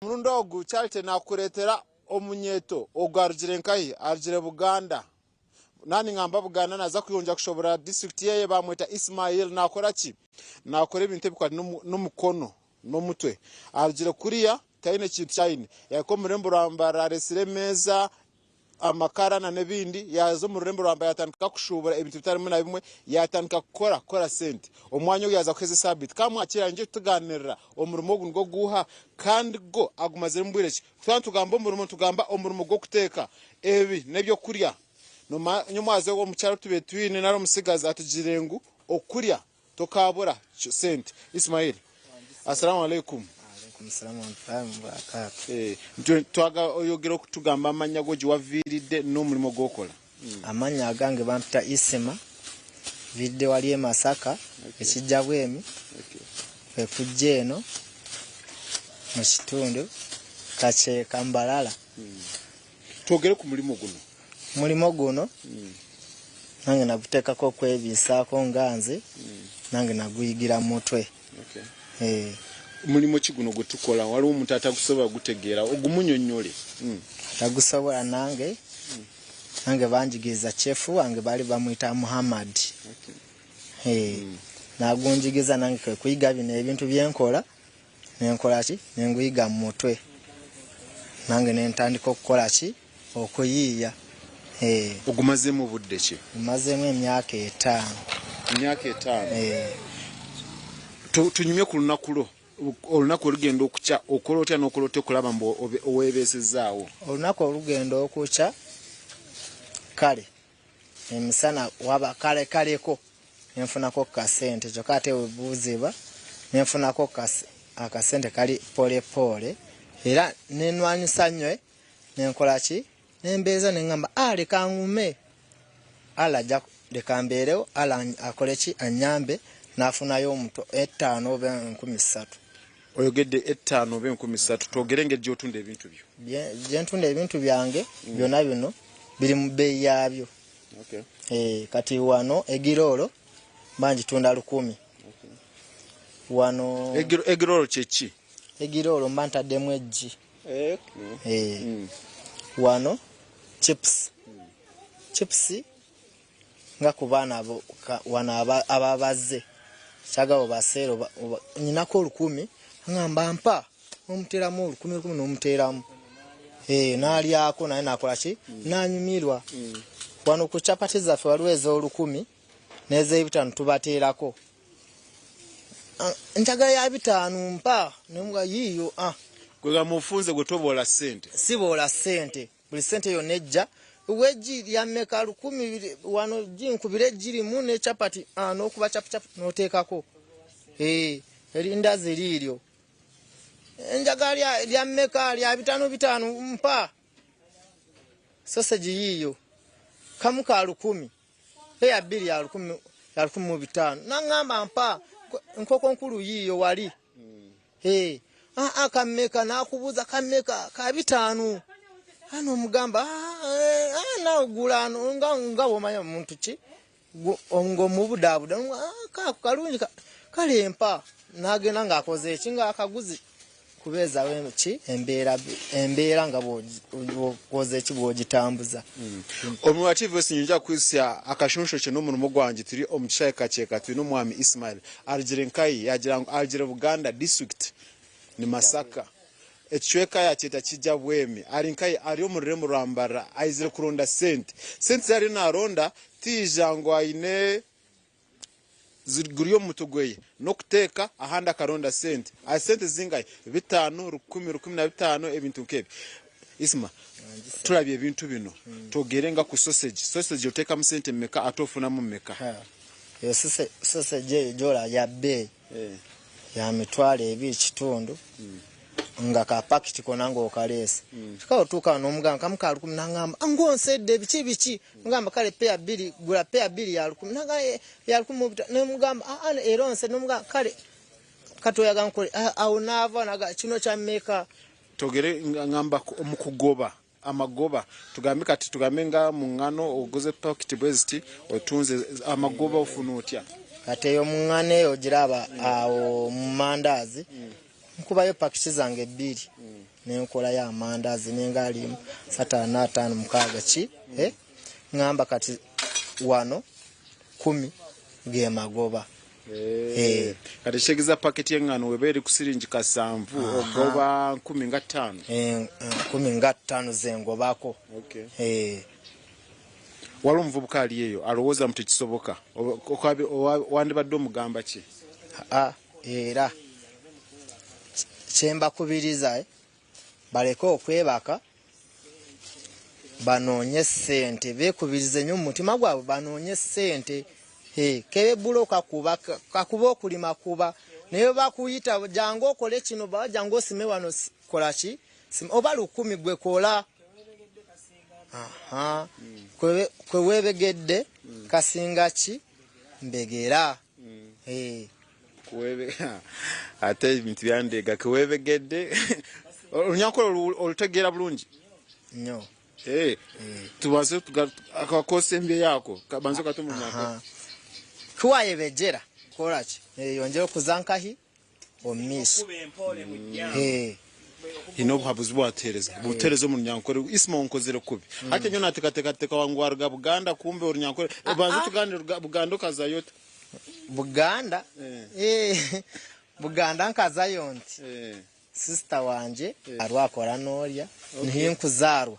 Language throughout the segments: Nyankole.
Omurundi ogu Charity nakuretera omunyeto ogu arugire nkahi? Arugire Buganda. Naba ningamba Buganda naza kuyongyera kushoborora district yeye bamweta Ismail nakora ki? Nakora ebintu ebikwataine nomukono nomutwe. Arugire kuriya tayine kintu kyayine. Yahika omu rurembo rwa Mbarara aretsire emeeza, amakara na n'ebindi yaaza omu rurembo rwa Mbarara yaatandika kushuubura ebintu bitari bimwe na bimwe yaatandika kukora kukora sente omwanya ogu yaaza kuheza esaabiiti ka mwakira naija kutugaaniirira omurimo ogu nigwo guuha kandi go agumaziremu bwire ki twaba nitugamba omurimo nitugamba omurimo gw'okuteeka ebi n'ebyokurya noomanya omwazi ogu omu kyaro tubaire twine nari omutsigazi atugire ngu okurya Tokaabura sente. Ismail, Assalamu alaikum. Alaikum salaam warahmatullahi wabarakatuh. Twaga oyogere okutugamba amanya go gyewaviiridde n'omurimo gw'okola. Amanya agange bampita Isma, nviiridde wali e Masaka e Kijjabwemi kwekujja eno mu kitundu Kakyeka Mbarara. Twogere ku murimo guno. Omurimo guno nange naguteekaku okwebiisaako nga nze nange naguyigira mu mutwe. Murimo ki guno gwetukola? Waliwo omuntu atagusobola kugutegeera ogumunyonyole. Atagusobola nange nange banjigiriza chef wange baali bamwita Muhammad. Nagunjigiriza nange kwekuyiga bino ebintu byenkola. Nenkola ki? Nenguyiga mu mutwe nange nentandika okukola ki? Okuyiiya. Eeh. Ogumazeemu budde ki? Ngumazeemu emyaka etaano. Emyaka etaano? Eeh. Tunyumye ku lunaku lwo, olunaku olugenda okukya okola otya n'okola otya okulaba mbu owebeesezaawo? Olunaku olugenda okukya kale Emisana waba kale kaleko nenfunako kukasente kyokka ate webuziba nenfunako akasente kali pole pole era nenwanyisa nyo nenkola ki nembeeza nengamba ah leka ngume Allah ajja leka mbeerewo Allah akole ki anyambe nafunayo omuto ettano oba 3000. Oyogedde ettano oba 3000 twogere engeri gyotunda ebintu byo. Gyentunda ebintu byange byona bino biri mu bbeeyi yaabyo. Okay. Eh, kati wano egiroolo mba ngitunda lukumi. Okay. Wano Egiroolo kyeki? Egiroolo mba ntaddemu eggi. Eh, okay. Eh. Wano chips. Chips nga ku baana abo wano ababazze kyagala obaseera nyinako olukumi ngamba mpa nomuteeramu olukumi olukumi nomuteeramu eh, n'alyako naye nakola ki mm. nanyumirwa mm. wano ku chapati zaffe waliwo ez'olukumi n'ez'ebitaano tubateerako ah, njagala ya bitaano mpa nemuga yiiyo ah. Kwegamba ofunze gwe toboola ssente siboola ssente Buli sente yonna ejja weggi lya mmeka lukumi wano ggi nkubire eggi limu ne chapati ah, n'okuba chapuchapu n'oteekako eh, erindazi liiryo enjagala lya mmeka lya bitaano bitaano mpa sosegi yiiyo kamu ka lukumi peya bbiri ya lukumi mu bitaano naŋŋamba mpa nkoko nkulu yiiyo wali Hey, ah, ah, kammeka nakubuuza kammeka ka bitaano ano omugamba ah, eh, ah, nawe gula ano nga, nga bwomanya muntu ki ng'omubudaabuda ah, kaako kalungi kale mpa nagenda ng'akoze eki ng'akaguzi kubeezawo ki embeera embeera nga bw'okoze eki bw'ogitambuza hmm. Omu TV sinyija kwitsya akashonshoki n'omurimo gwangye turi omu kishaayi Kakyeka twine omwami Ismail arugire nkahi yagira ngu arugire Buganda district ni Masaka ekicweka yakyeta Kijjabwemi ari nkahi ari omu rurembo rwa Mbarara aizire kuronda sente sente ezi ariyo naronda tihaija ngu aine Guri omu mutwe gweye n'okuteeka ahandi akaronda sente. Aha sente zingahi? Bitaano, rukumi, 15, ebintu nk'ebyo. Isma, turabye ebintu bino, twogere nga ku sausage. Sausage oteekamu sente meka ate ofunamu meka? Eyo sausage eyo gy'olaba ya bbeeyi. Ya mitwalo ebiri kitundu nga ka pakiti kona ng'okaleese kyokka otuuka wano n'omugamba kamu ka lukumi n'angamba ng'onsedde biki biki mugamba kale peya bbiri gula peya bbiri ya lukumi nanga eh, ya lukumi mu bitaano ne mugamba ah, ah, era onsedde n'omugamba kale kati oyaga nkole ah, awo n'ava naga kino kya mmeka Twogere ngamba omu kugoba Amagoba, tugambe kati tugambe nga mu ngano oguze pakiti bweziti otunze amagoba ofuna otya? Kati eyo mu ngano eyo ogiraba awo mu mandaazi. Nkubayo pakiti zange bbiri nenkorayo amandazi nenga alimu satu ana atano mukaga ki eh ngamba kati wano kumi gemagoba eh. Kati ekitegeeza paketi y'engano weba eri ku siringi kasanvu ogoba nkumi nga ttaano? Eh, nkumi nga ttaano zengobako. Okay. Eh. Waliwo omuvubuka ali eyo alowooza mbu tekisoboka, wandibadde omugamba ki? Aa era kyembakubiriza baleke okwebaka banoonye sente bekubirize nyo mumutima gwabwe banoonye sente kebe buloka kuba kakuba okulima kuba naye bakuyita jangu okole kino ba jangu osime wano kola ki oba lukumi gwe kola aha kwe webegedde kasinga ki mbegera. Ate ebintu byandeega kewebegedde olunyankole olutegeera bulungi nyo. Eh, tubanze akakosembyeyo ako kabanze kate omunyankole. Kuwayebegyera koraki eyongyera okuza nkahi omu maisho. Haine obuhabuzi obu watuheereza butuheereze omu runyankore. Isma onkozire kubi. Hati nyowe naateekateeka ngu waruga Buganda kumbe orunyankore. Obanze otugaanire Buganda okazayo ota? Buganda? Buganda nkazayo nti sister wangye arwakora norya niho nkuzaarwa.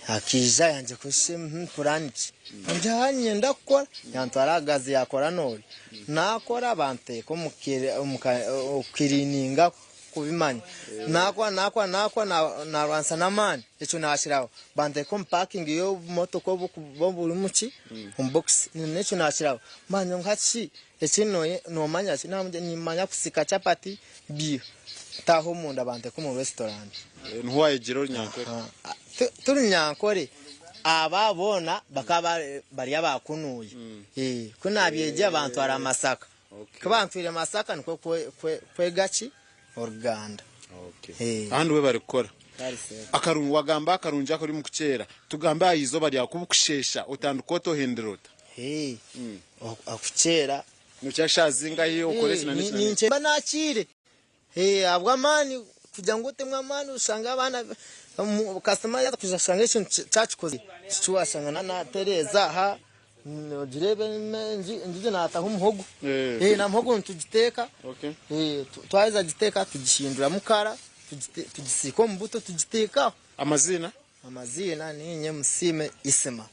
Akaija yangye kusha purani ki ndi aha niinyenda kukora yantwara aha gazi yakora norya nakora banteeka omu kirininga kubimanya nakora nakora nakora narwanisa n'amaani ekyo nakiraho banteeka omu pakingi y'obumotoka oburikuba burimu ki omu bokisi n'ekyo nakiraho manya ngu hati shi eki nomanya ki nimanya kusika chapati biiha Ntaaha omunda banteeka omu restaurant. Niho wayegyera orunyankore? Ti runyankore, aba boona bakaba bari aba kunuya. Ku naabyegire bantwara Masaka. Ku bantwire Masaka nikwo kwega ki? Oruganda. Ahandi webare kukora. Akarungi wagamba akarungi akari omu kukyera. Tugambe aha izooba ryawe ku bukusheesha otandika ota ohendera ota? Okukyera Nokya shaaha zingahi okore eki na n'eki na n'eki? Nimba nakiire ahabw'amaani kugira ngu otemu amaani oshange abaana kasitoma yaaza kwija ashanga ekintu kyakikozire eki washanga natereeza aha ogireebe endiijo naataho muhogo na muhogo nitugiteeka twaheza kugiteeka tugihinduramu kara tugisiika omu buto tugiteekaho. Amaziina? Amaziina niinye Musiime Isma.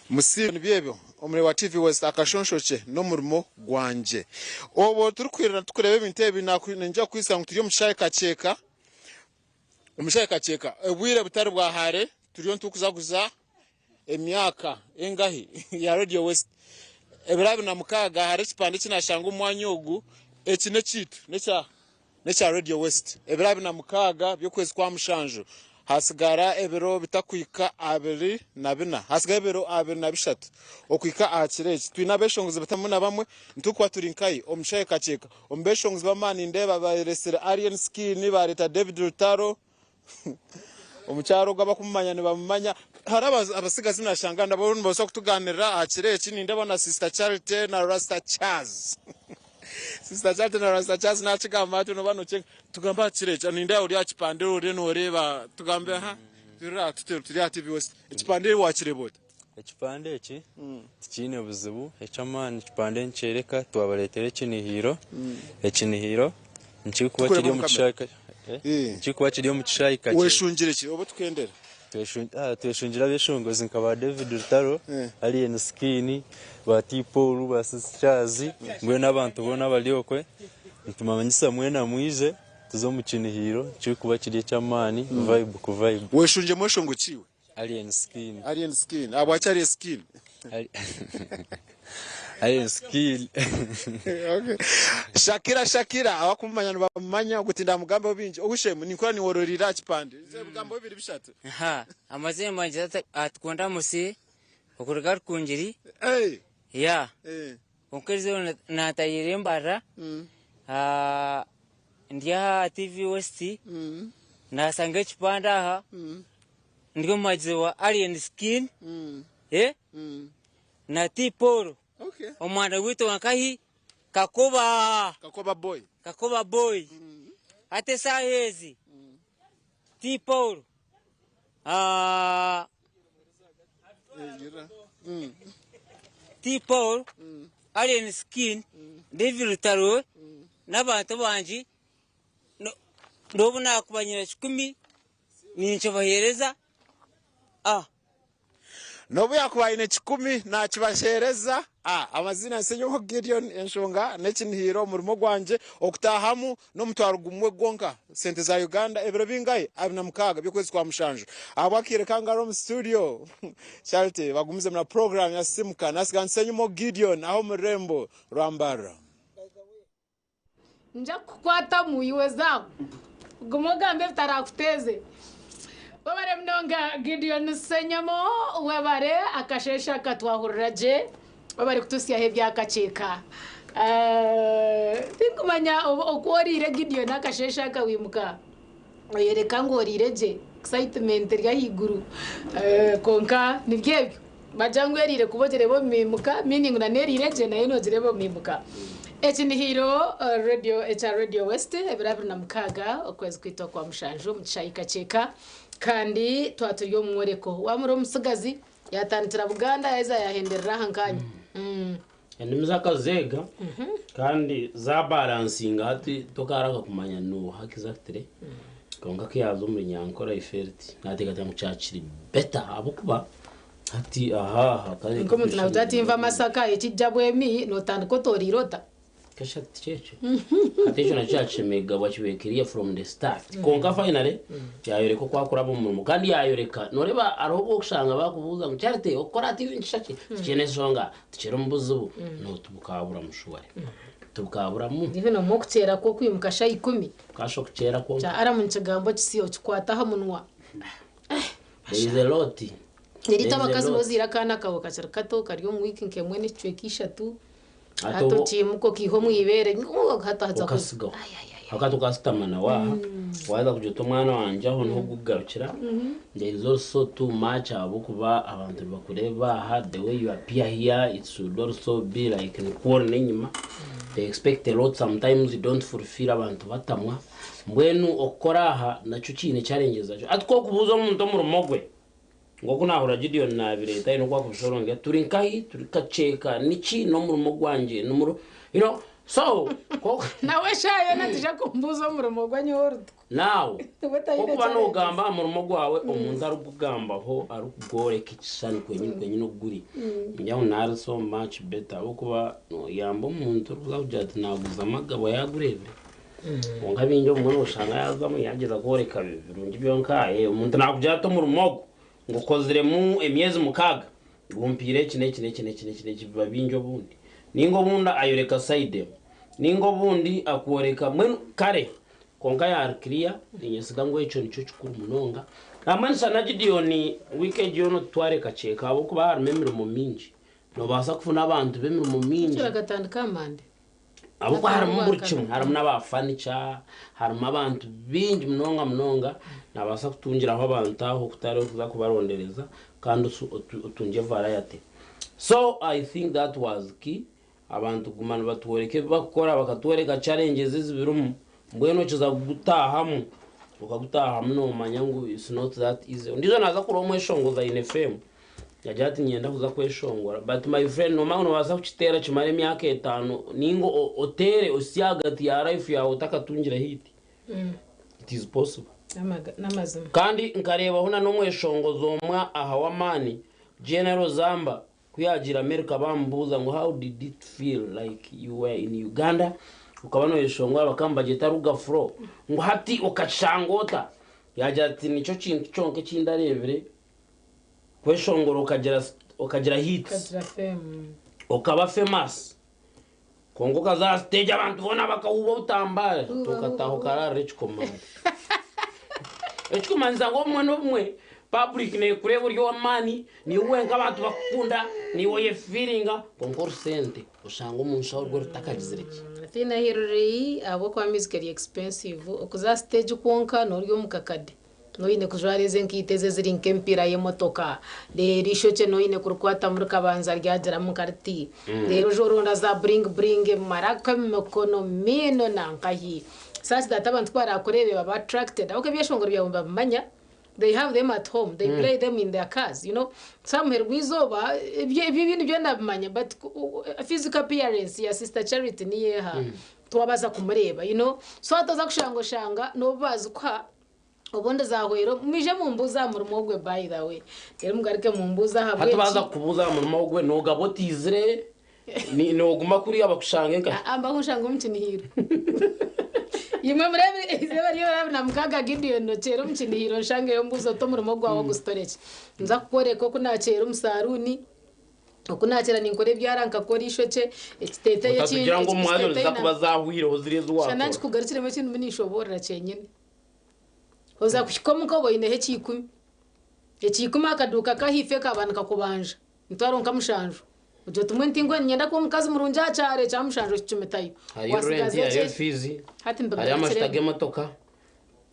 Musiime nibyo ebyo omuri wa TV West akashonshokye n'omurimo gwangye. Obwo turikwirira tukureeba ebintu ebi niinyija kukwitsya ngu turi omu kishaayi Kakyeka, omu kishaayi Kakyeka obwire butari bwa hare turiyo nitukuzaguza emyaka engahi ya Radio West ebiro 26 hariho ekipande eki naashanga omu mwanya ogu eki n'ekyaitu n'ekya N'ekya Radio West. Ebiro 26 by'okwezi kwa mushanju hatsigara ebiro bitakuhika 24, hatsigara ebiro 23 okuhika aha kiro eki. Twine abeshongozi batari bamwe na bamwe, niturikuba turi nkahi omu kishaayi Kakyeka. Omu beshongozi b'amaani nindeeba baresire Alien Skin, bareeta David Lutalo, Omukyara ogu abakumumanya nibamumanya. Hariho abatsigazi nashanga nabo nibabaasa kutugaanirira aha kiro eki. Nindeeba na Sister Charity na Rasta Charles. Sister Charity na Rasta Charles nakigamba atyo nooba nokyega. Tugambe aha kiro eki. Nindeeba ori aha kipande oriyo nooreeba. Tugambe aha turi aha TV West. Ekipande wakireeba ota? Ekipande eki tikiine buzibu. Eky'amaani ekipande nikyoreka twabareetera ekinihiiro. Ekinihiiro nikirikuba kiri omu kishaayi nikirikuba kiri omu kishaayi kakye. Weshungire ki obu tukendera? Tweshungire abeshongozi nka ba David Rutaro, Alien Skin, ba T Paul, ba Sis Charles mbwenu abantu boona abari okwe nitumanyisa mwena mwije tuze omu kinihiiro kirikuba kiri eky'amaani vibe ku vibe. Weshungye mweshongo ki iwe? Alien skin. Alien skin. Ahabwaki alien skin? Alien skin. Okay. Shakira Shakira abakumumanya nibamumanya ogu tindamugambeho bingi. Owishemu ninkura niwororire aha kipande. Nze ebigambo bibiri bishatu. Aha, amazina mangye Atukunda Musi okuruga Rukungiri. Hey. Yeah. Hey. Kwonka erizooba natahiire Mbarara. Ndi aha TV West. Nasanga ekipande aha. Ndi omuhagizi wa Alien Skin na T Paul omwana waitu wa nkahi? Kakoba. Kakoba boy. Kakoba boy. Hati esaaha ezi T Paul ah, T Paul, Alien Skin, David Rutaro n'abantu bangi n'obu naakuba nyine kikumi ninkibaheereza. Ah. N'obu yaakuba aine kikumi naakibaheereza. A Amaziina Nsenyoho Gideon Enshonga n'ekinihiiro omurimo gwangye okutaahamu n'omutwaro gumwe gwonka sente za Uganda ebiro bingahi 26 by'okwezi kwa mushanju ahabw'akaire kangari omu studio Charity bagumizemu na puroguraamu ya Simuka nasiga Nsenyumo Gideon aha omu rurembo rwa Mbarara. Nja kukukwatamu iwe zaaho. Guma ogambe ebitarakuteeze. Webare munonga Gideon Ssenyomo, webare akasheeshe aka twahurira gye. Webare kutuhitsyaho ebyakakyeka. Tinkumanya oku oriire Gideon akasheeshe aka wimuka oyoreka ngu oriire gye, excitement eri ahaiguru kwonka nibyo ebyo. Bagira ngu eriire kuba ogireeba omu miimuka meaning ngu nana eriire gye nayo nogireeba omu miimuka. Eki ni Hiro Radio ekya Radio West ebiro 26 okwezi kwaitu okwa mushanju omu kishaayi Kakyeka kandi twaba turi omu mworeko. Waaba ori omutsigazi yatandikira Buganda yaheza yahenderera aha nkaanya. Endimi z'akazeega kandi zabaransinga hati tokaraka kumanya noha exactly kwonka kuyaza omu runyankore I felt nateekateeka ngu kyakiri better ahabw'okuba hati aha aha Nk'omuntu naakugira ati nva Masaka ekijja bwemi nootandika otooriire ota? Kesha tikyekyo hati ekyo nakyo kyakishemeriga bwakibaire clear from the start kwonka finally yayoreka oku akuraba omu murimo kandi yayoreka noreeba hariho obu okushanga bakubuuza ngu Charity okukora TV nikishusha ki tikiine enshonga tikiri omu buzibu no tibukaburamu surely tibukaburamu. Even omu okukyera kw'okwimuka shaaha ikumi. Kasha okukyera kwonka. Kya Aramu nikigambo kisya okikwata aha munwa. There is a lot. Reero itwe abakazi n'ozaire akaana kaawe kakiri kato kari omu wiiki nk'emwe n'ekicweka ishatu, hati okiimuka okaiha omu ibeere hati haza Okasigaho. Hati okasitama nawe aha, waaza kugira oti omwana wangye aho niho gurikugarukira. There is also too much ahabw'okuba abantu nibakureeba aha, the way you appear here it should also be like nikwo ori n'enyima. They expect a lot sometimes you don't fulfill abantu batamwa. Mbwenu okukora aha nakyo kiine challenges zakyo. Hati ku orikubuuza omuntu omurimo gwe, Nk'oku naahurira Gideoni naabireeta aine oku akubishoronga, turi nkahi, turi kaceeka, niki, n'omurimo gwangye, n'omuro, you know, so, nk'oku. Nawe eshaaha yoona taija kumbuuza omurimo gwe anyihe orutiko. Now, We taine ku okuba challenges. noogamba aha murimo gwawe, omuntu arikukugambaho arikugworeka ekishushani kwenyini kwenyini oku guri, ningira ngu nari so much better ahabw'okuba nooyamba omuntu orikuza kugira ati naaguza amagabo yaagureebire. Kwonka baingi obumwe nooshanga yaazamu yaagyeza kworeka birungi byonka. Omuntu naakugira ati omurimo ogu ngukoziremu emyezi mukaaga gumpaire eki n'eki n'eki n'eki n'eki n'eki biba bingi obundi. Nainga obundi ayoreka sayidi emwe. Nainga obundi akworeka mbwenu kare kwonka yaari kiriya niinyesiga ngu ekyo nikyo kikuru munonga. Mbwenu na Gideoni wiiki egi yoona otutware kakyeka ahabw'okuba harimu emirimo mingi. Noobaasa kufuna abantu b'emirimo mingi. Ekyo akatandika aha Mande. Ahabw'okuba harimu buri kimwe, harimu n'aba furniture, harimu abantu baingi munonga munonga, naabaasa kutungiraho abantu aho kutari kuza kubarondereza kandi otungye variety. So I think that was key, abantu kuguma nibatworeka ebi barikukora, bakatworeka challenges ezibirimu, mbwenu okiza kugutaahamu, okagutaahamu noomanya ngu it's not that easy. Ondiijo naaza kureeba omweshongozi aine fame, Yagira ati niinyenda kuza kweshongora but my friend nomanya ngu nobaasa kukiteera kimare emyaka etaano ninga oteere ohitsye ahagati ya life yaawe otakatungire hit. It is possible. N'amazima. Kandi nkareebaho na n'omweshongozi omwe aha w'amaani General Zamba ku yaagiire America baamubuuza ngu how did it feel like you were in Uganda okaba noyeshongora bakaba nibagyeta Ruga Flow ngu hati okakishanga ota? Yaagira ati nikyo kintu kyonka eki ndareebire Kweshongora okagira okagira hits Okagira fame. okaba famous kwonka okaza aha stage abantu boona bakahuuba obutambare Huuba, okataaha huuba, okaraarira ekikomando. Ekikumanyisa ngu obumwe n'obumwe public neekureeba ori ow'amaani, niiwe wenka abantu bakukunda, niiwe oyefiiringa kwonka orusente oshanga omu nshaho rwe rutakagizire ki. Tihaine ahu ruri ahabw'okuba music eri expensive okuza aha stage kwonka norya omu kakade. Noine kujwara ezi enkaito ezi eziri nk'emipiira y'emotoka. Reero eishokye noine kurikwatamu rikabanza ryagiramu nka riti. Reero oje oronda za bring bring omu maraka, omu mikono, omu maino na nkahi. Such that abantu ku baraakureebe babe attracted ahabw'okuba ebyeshongoro byawe nibabimanya. They have them at home, they play them in their cars, you know. So aha muheru gw'eizooba ebyo ebyo ebindi byona nabimanya but physical appearance ya Sister Charity niyo eha? Twabaasa kumureeba, you know. So hati oza kushanga oshanga n'obu baazikuha Obundi zahwera mwije mumbuuze aha murimo ogwe by the way. Reero mugaruke mumbuuze Hati ahabw'eki. baaza kukubuuza aha murimo ogwe noogaba otiizire, ni- nooguma kuriya bakushange nkahi? Aa mbaho nshanga omu kinihiro. Imwe mureebe eizooba ry'orwabiri-na-mukaaga Gideon okyere omu kinihiro nshangeyo ombuuze oti omurimo gwawe ogusitore ki? Nza kukworeka oku naakyera omu saruuni, oku naakyera ninkora ebyara nkakora eishokye, ekiteeteeyi eki Otatugira ngu omu mwanya ekiteeteeyi niziza na kuba zaahwireho ziriya ezi Shana waakora. nkikugarukiremu eki ndimu ninshoboorora kyenyine. Oza kuhika omuka oba oineho ekiikumi. Ekiikumi akaduuka k'ahaifo kaaba nikakubanja emitwaro nka mushanju. Ogira oti mbwenu tinkwe niinyenda kuba omukazi murungi aha kyaro ekya mushanju okicumitayo. Hariyo Watsigaza renti, hariyo ekye fiizi, hati hariyo amajuta mbigarukiremu. g'emotoka,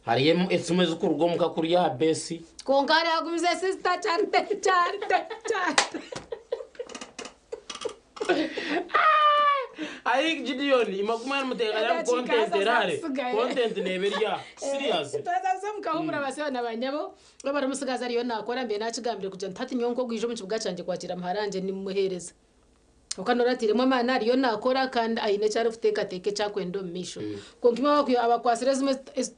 hariyo esimu ezirikuruga omuka kuriya aha beesi. Kwonka hariho agumize sister Charity, Charity, Charity. Ayi Gideon, imwe kumwe nimuteekateeka ngu Edakiika content haza erahare? zaatusigaye. Content neeba eri aha. Serious. Twaza kuza omu kahumura basebo na banyabo, waaba ori omutsigazi ariyo naakora mbaire naakigambire kugira nti hati nyowe nk'ogwija omu kibuga kyangye kwakira muhara wangye nimmuheereza. Kwonka noora atairemu amaani ariyo naakora kandi aine eki arikuteekateeka eki arikwenda omu maisho. Kwonka imwe abakwatsire ezimwe ezi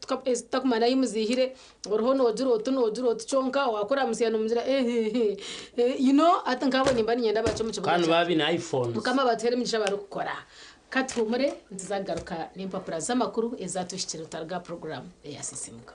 tutakumanya ahi muziihire, oriho noogira oti noogira oti kyonka waakuramutsya noomugira eeh you know hati nkaabo nimba niinyenda bakye omu kibuga Kandi kyangye. baba baine iPhones. Mukama abatuheere emigisha abarikukora. Ka tuhumure nituza kugaruka n'empapura z'amakuru ezatuhikire tutaruga aha puroguraamu eya Sisiimuka.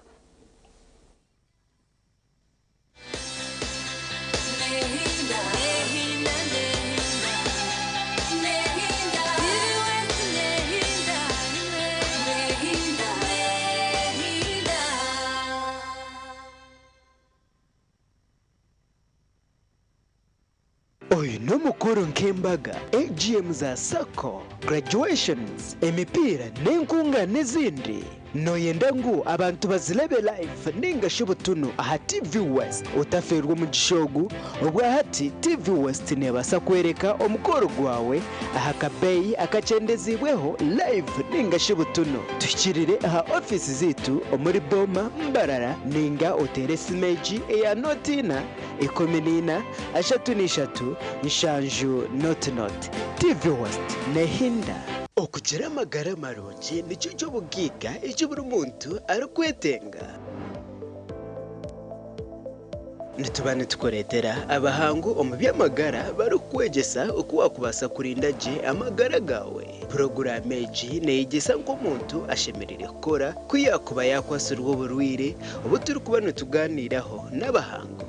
Oyu n'omukoro nk'embaga, AGM za sacco, graduations, emipiira n'enkungaana ezindi. Nooyenda ngu abantu bazirebe live ninga shi butunu aha TV West? Otafeerwa omugisha ogu, obwahati TV West neebaasa kworeka omukoro gwawe aha kabeeyi akakyendeziibweho live ninga shi butunu. Tuhikirire aha ofiisi zaitu omuri Boma, Mbarara ninga oteere esimu egi eya nooti ina, 14, 33, 7 noti noti. TV West nehinda. Okugira amagara marungi nikyo ky'obugaiga eki buri muntu arikwetenga. Nituba nitukureetera abahangu omu by'amagara barikukwegyesa oku waakubaasa kurinda gye amagara gaawe. Puroguraamu egi neeyegyesa nk'omuntu ashemereire kukora ku yaakuba yaakwatsirwe oburwaire obu turikuba nitugaaniiraho n'abahangu.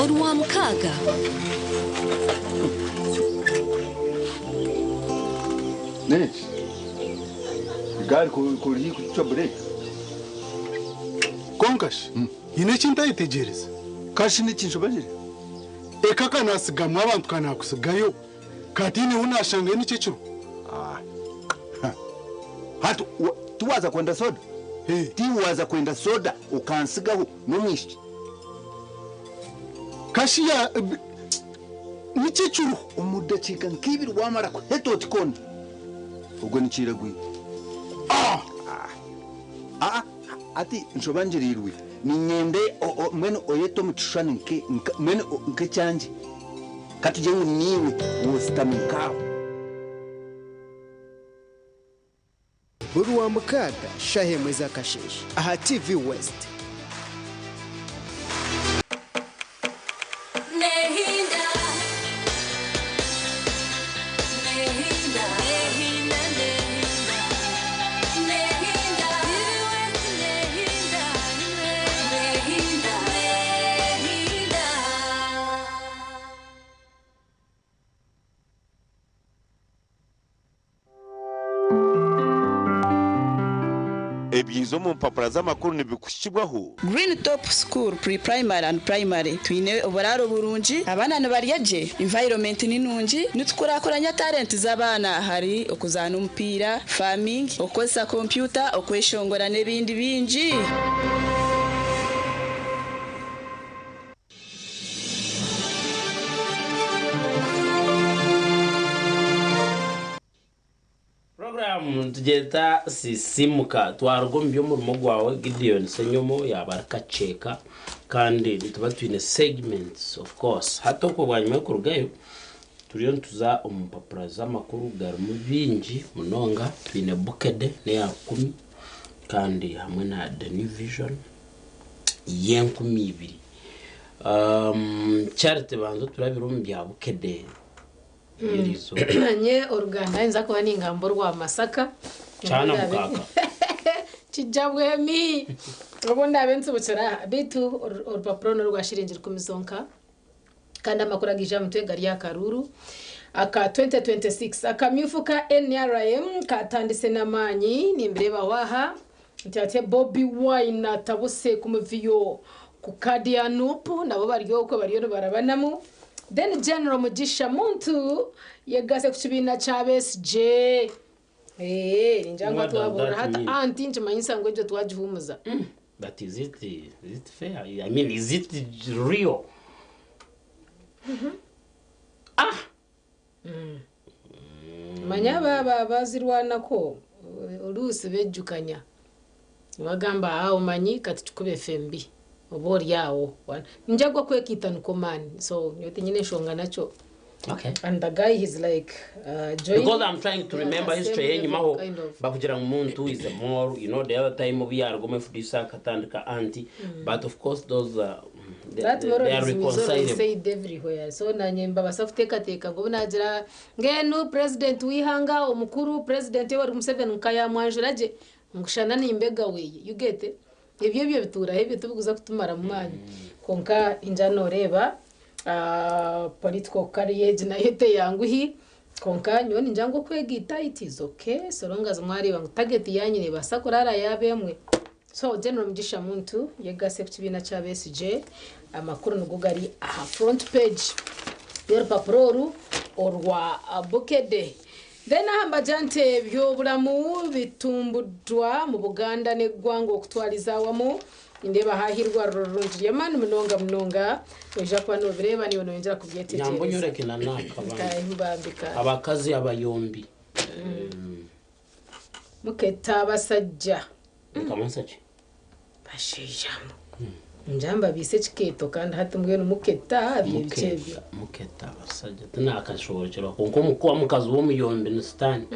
Orwamukaaga. N'enki? Egaari ku eri haihi kucwa bureeki? Kwonka shi, haine eki ntayetegyereza. Ka shi n'eki nshobagire? Eka ka naatsigamu abantu ka naakutsigayo, kataine ou naashangayo nikyo ekiro. Hati tiwaaza kwenda soda? Tiwaaza kwenda soda okantsigaho n'omwishiki? Ka shi ya nikyo ekiriho? Omu dakiika nk'ibiri waamara kuheta oti koona, ogwo nikiiragwire. Aa hati nshoba ngiriirwe niinyenda mbwenu oyete omu kishushani mbwenu nk'ekyangye. Ka tugire ngu niiwe woositami nk'aho. Buri Rwamukaaga shaaha emwe z'akasheeshe aha TV West. Ebiiza omu mpapura z'amakuru nibikuhikibwaho. Green Top School Pre-Primary and Primary twine oburaaro burungi, abaana nibarya gye, environment ni nungi, nitukurakuranya talent z'abaana ahari okuzaana omupiira, farming, okukozesa kompyuta, okweshongora n'ebindi bingi. Puroguraamu nitugyeta Sisiimuka. Twaruga omu by'omurimo gwawe Gideon Ssenyomo yaaba ari Kakyeka kandi nituba twine segments of course. Hati okwo bwanyima y'okurugayo turiyo nituza omu mpapura z'amakuru garimu bingi munonga. Twine Bukedde n'eya rukumi kandi hamwe na The New Vision y'enkumi ibiri. Charity banza oturabire omu bya Bukedde. Manye oruganda ninza kuba ningamba orwa Masaka. Kyana mukaaka. Kijja bwemi. Obu ndaabe nsibukire aha beitu orupapura oru n'orwa shiringi rukumi zonka kandi amakuru agaija aha mutwe gari aha karuuru aka 2026. Akamyufu ka nrm katandise n'amaani nimbireebaho aha nti ate Bobi Wine atabuse ku muvuyo ku kaadi ya nup nabo bari okwe bariyo nibarabanamu. Then General Mugisha Muntu yegase ku kibiina kya Besigye. Eeh ningira ngu What does twahurira that hati mean? anti nikimanyisa ngu egyo twagihuumuza. But is it, is it fair? I mean, is it real? Manya aba abazirwanako oluusi bejjukanya nibagamba haa omanyi kati tukube fembi oba ori awo ningira ngu okwekiita nikwo maani so nyowe tinyine nshonga nakyo Okay. and the guy he's like uh, joining Because I'm trying to at remember the history same yenyimaho level kind of bakugira ngu muntu is a moral you know the other time obu yaruga omu FDC akatandika anti but of course those uh, they, That they, they are moralism is always reconcilable said everywhere. So nanye mbabasa kuteekateeka ngu obu naagira ngenu president w'eihanga omukuru president Yoweri Museveni nka yamwanjura gye ngushana nimbega weye you get it? Ebyo ebyo bituuraho ebyo tibikuza kutumaramu maani kwonka ningira nooreeba ah, political career egi nayo teyanguhi kwonka nyowe ningira ngu okwegaita it is okay so long as mwareeba ngu target yanyu neebaasa kuraara yaaba emwe. So General Mugisha Muntu yegase ku kibiina kya Besigye, amakuru nigo gari aha front page y'orupapura oru orwa Bukedde. Then aha mbagira nti eby'oburamu bitumbudwa mu Buganda n'eggwanga okutwariza awamu. Nindeeba haaha eirwariro rirungi ry'amaani munonga munonga. Noija kuba noobireeba naiwe noyongyera Nyamba kubyetegyereza. onyoreke na n'aka Nkahimbambika. abakazi abayombi Muketta abasajja. Nikamansa ki? Bashaija mwe. Njamba biise ekikeeto kandi hati mbwenu muketta bye biki ebyo. Muketta muketta abasajja tinakashoborekyerwa kwonka omukuba mukazi w'omuyombi ni sitaani.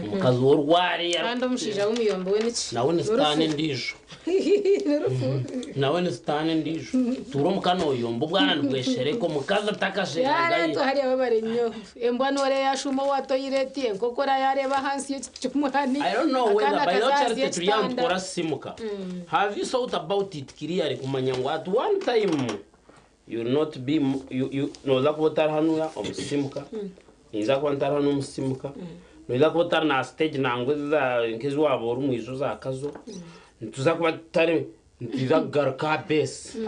Omukazi w'orwari Kandi omushaija w'omuyombi we niki? nawe ni sitaani N'orufu. endiijo. N'orufu. Nawe ni sitaani endiijo. Tuura omuka nooyomba obwana nibweshereka omukazi atakasherekaye. Yareetwa hariya babare nnyo. Embwa noreeba yashuuma owa toyireti, enkokora yareeba ahansi y'ekiti ky'omwani, I don't know whether akaana by kaza now ahansi Charity turi hano y'ekitanda. tukora simuka. Have you thought about it clearly kumanya ngu at one time you will not be you, you, noza kuba otari hanuya omusimuka ninza kuba ntari hanu omusimuka noza kuba otari na stage nangwa eza nk'ezi waaba ori omwijo za kazo nituza kuba tutari nituza kugaruka aha base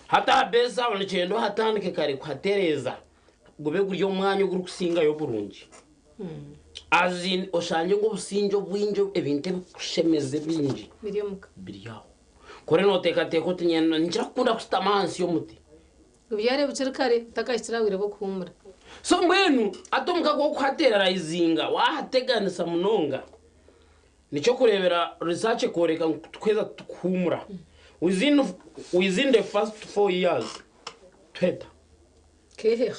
hati aha base aho nikyenda ohatandike kare kuhatereeza gube guri omwanya ogurikusingayo oburungi as in oshangye ngu obusingye obwingi ebintu ebikushemeza ebingi Biri omuka. biri aho kuri nooteekateeka oti nyenda ninkira kukunda kushutama ahansi y'omuti Obyare bukiri kare otakahikire aha bwire bw'okuhuumura. So mbwenu hati omuka gw'okuhatererizinga waahateganisa munonga nikyo kureebera research ekooreka ngu tukuheza tukuhuumura within, within the first 4 years tuheta. Keheha.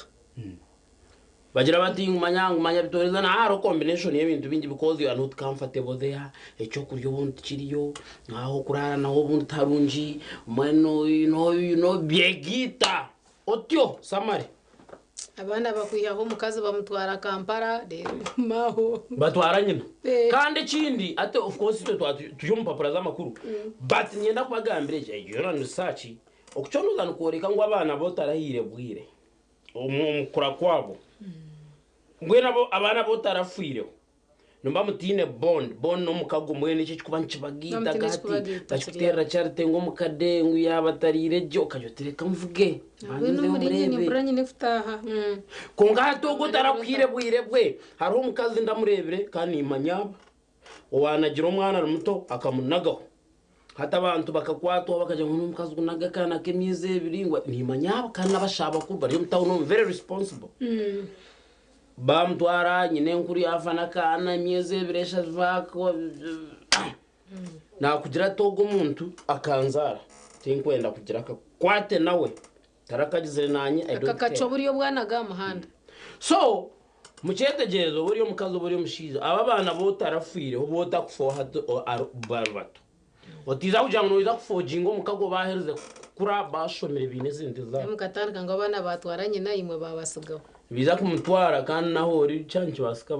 Bagira bati ngu manya ngu manya bitoreza na hariho combination y'ebintu bingi because you are not comfortable there, ekyokurya obundi tikiriyo, ah'okuraara naho obundi tiharungi, mbwenu you know, you know, byegiita otyo summary. Abaana bakwihaho omukazi bamutwara Kampala reero gumaho. Batwara nyina. Eh. Kandi ekindi ate of course itwe twaba turi omu mpapura z'amakuru but niinyenda kubagambira eki, egyo yoona ni research, okucondooza nikworeka ngu abaana abu otarahaire bwire omu kukura kwabo, mbwenu abo abaana abu otarafiireho Nimuba mutaine bond, bond n'omukago mbwenu eki ekikuba nikibagaita Muba mutaine hati ekikubagaita bakikuteerera Charity ngu omukade ngu yaaba atariire gye okagira oti reka nvuge mbanze Mbwenu nzeyo omuri inye mureebe. nimpurira nyine kutaaha. Kwonka hati ogwo otarakuhaire bwire bwe, hariho omukazi ndamureebire kandi nimmanya aba, owaanagire omwana ari muto akamunagaho. Hati abantu bakakwatwaho bakagira ngu n'omukazi ogu naga akaana k'emyezi ebiri ngu nimmanya aba kandi n'abashaija bakuru bari omu tawuni omu very responsible. Bamutwara nyina enkuru yaafa n'akaana emyezi ebiri eshatu baako naakugira ati ogu omuntu akanzaara tinkwenda kugira akakwate nawe tarakagizire naanye I don't Akakaca care. oburyo bwanaga aha muhanda. So mukyetegyereze oba ori omukazi oba ori omushaija aba abaana bu otarafiireho bu otakufaho hati bari bato otiiza kugira ngu noija kufoginga omukago baaherize kukura bashomire baine esente zaabo. Mukatandika ngu abaana baatwara nyina imwe baabasigaho. Nibaija kumutwara kandi nahu ori kyaba nikibaasika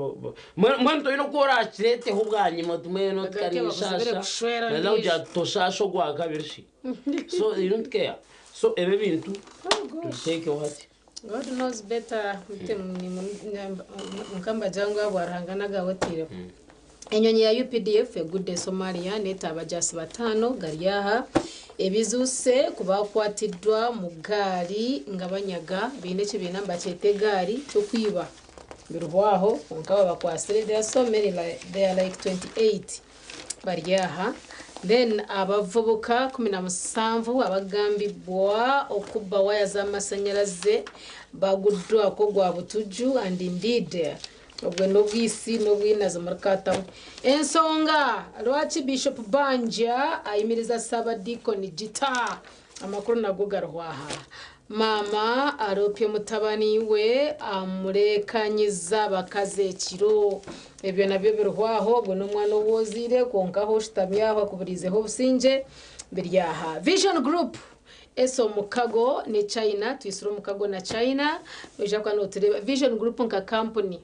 mbwenu toine oku oraakireeteho bwanyima oti mbwenu Bagaruke tikari bakuzibire nshasha kushwera naija kugira ondiijo. ati toshaasha ogwa kabiri shi so you don't care so ebi ebintu Oh gosh. tubiteekeho hati. God knows better Mukama ngu ahabwa Ruhanga nagahotiireho. Enyonyi ya UPDF egudde Somalia netta abajaasi bataano gari aha ebizuuse ku bakwatiddwa mu gaali nga banyaga baine ekibiina nibakyeta egaari ky'okwiba birihwaho kwonka babakwasire there are so many like, they are like 28 bari aha. Then abavubuka 17 abagambibwa okubba waya z'amasanyalaze baguddwako gwa butuju and indeed obwe n'obwisi n'obwinazi muri katamu. Ensonga lwaki Bishop Banja ayimiriza Ssabadiikoni Gita, amakuru nago gariho aha. Maama aroopye mutabani we amureekanyiza abakazi ekiro, ebyo nabyo biriho aho. Ogwo n'omwana ou ozaire kwonka aho oshutami aho akuburiizeho obusingye biri aha. Vision Group esa omukago ne China, twisire omukago na China, noija kuba notureeba Vision Group nka kampuni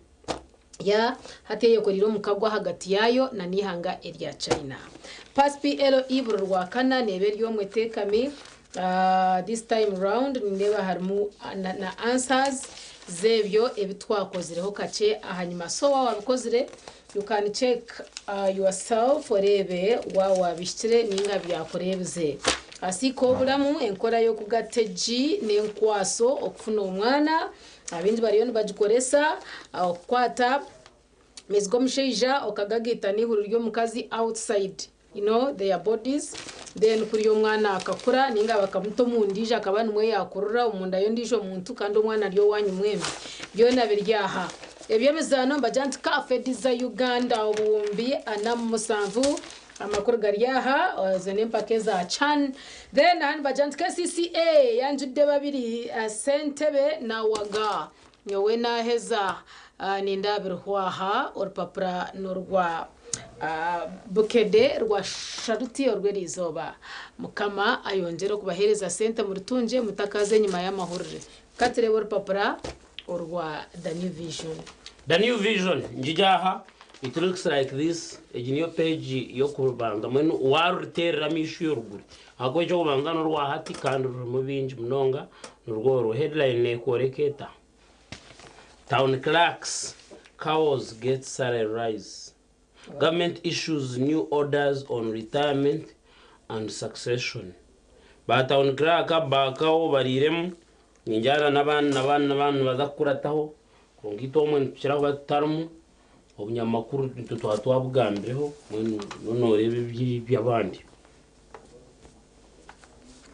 ya hati eyekoreire omukago ahagati yaayo na n'eihanga erya China. Pass PLE buri Rwakana neeba eri omwe eteekami. This time round nindeeba harimu na, na answers z'ebyo ebi twakozireho kakye ahanyima. So waaba wabikozire you can check yourself oreebe waaba wabihikire ninga byakureebize. Asiika oburamu enkora y'okugata egi n'enkwaso okufuna omwana abaingi bariyo nibagikoresa okukwata amaizi g'omushaija okagagaita n'eihuri ry'omukazi outside their bodies, then kuriya omwana akakura ninga bakamuta omu ndiijo akaba nimwo yakurira omunda y'ondiijo muntu kandi omwana ari owanyu mwembi. Byona biri aha. Eby'emizaano nibagira nti CAF ediza Uganda 47,000 amakuru gari aha. Ezo n'empaka eza CHAN. Then aha nibagira nti KCCA yanjudde babiri, Ssentebe na Waga. Nyowe naheza, nindeeba biriho aha. Orupapura n'orwa Bukedde rwa Sharuti orw'eriizooba. Mukama ayongyere okubaheereza sente murutungye mutakaza enyima y'amahurire. Ka tureebe orupapura orwa The New Vision. The New Vision ngigi aha, it looks like this. Egi niyo page y'okubanza mbwenu waaruriteerera amaisho yoruguru ahakuba eky'okubanza n'orwa hati kandi rurimu bingi munonga nirwo oru. Headline neekworeka eta? Town clerks cows get salary rise. Government issues new orders on retirement and succession. Ba town clerk bakawo bariiremu ningyana n'abandi n'abandi n'abandi nibaza kukurataho kwonka itwe omwe nitukira kuba tutarimu obunyamakuru nitwe twaba twabugambireho mbwenu nooreeba eby'abandi.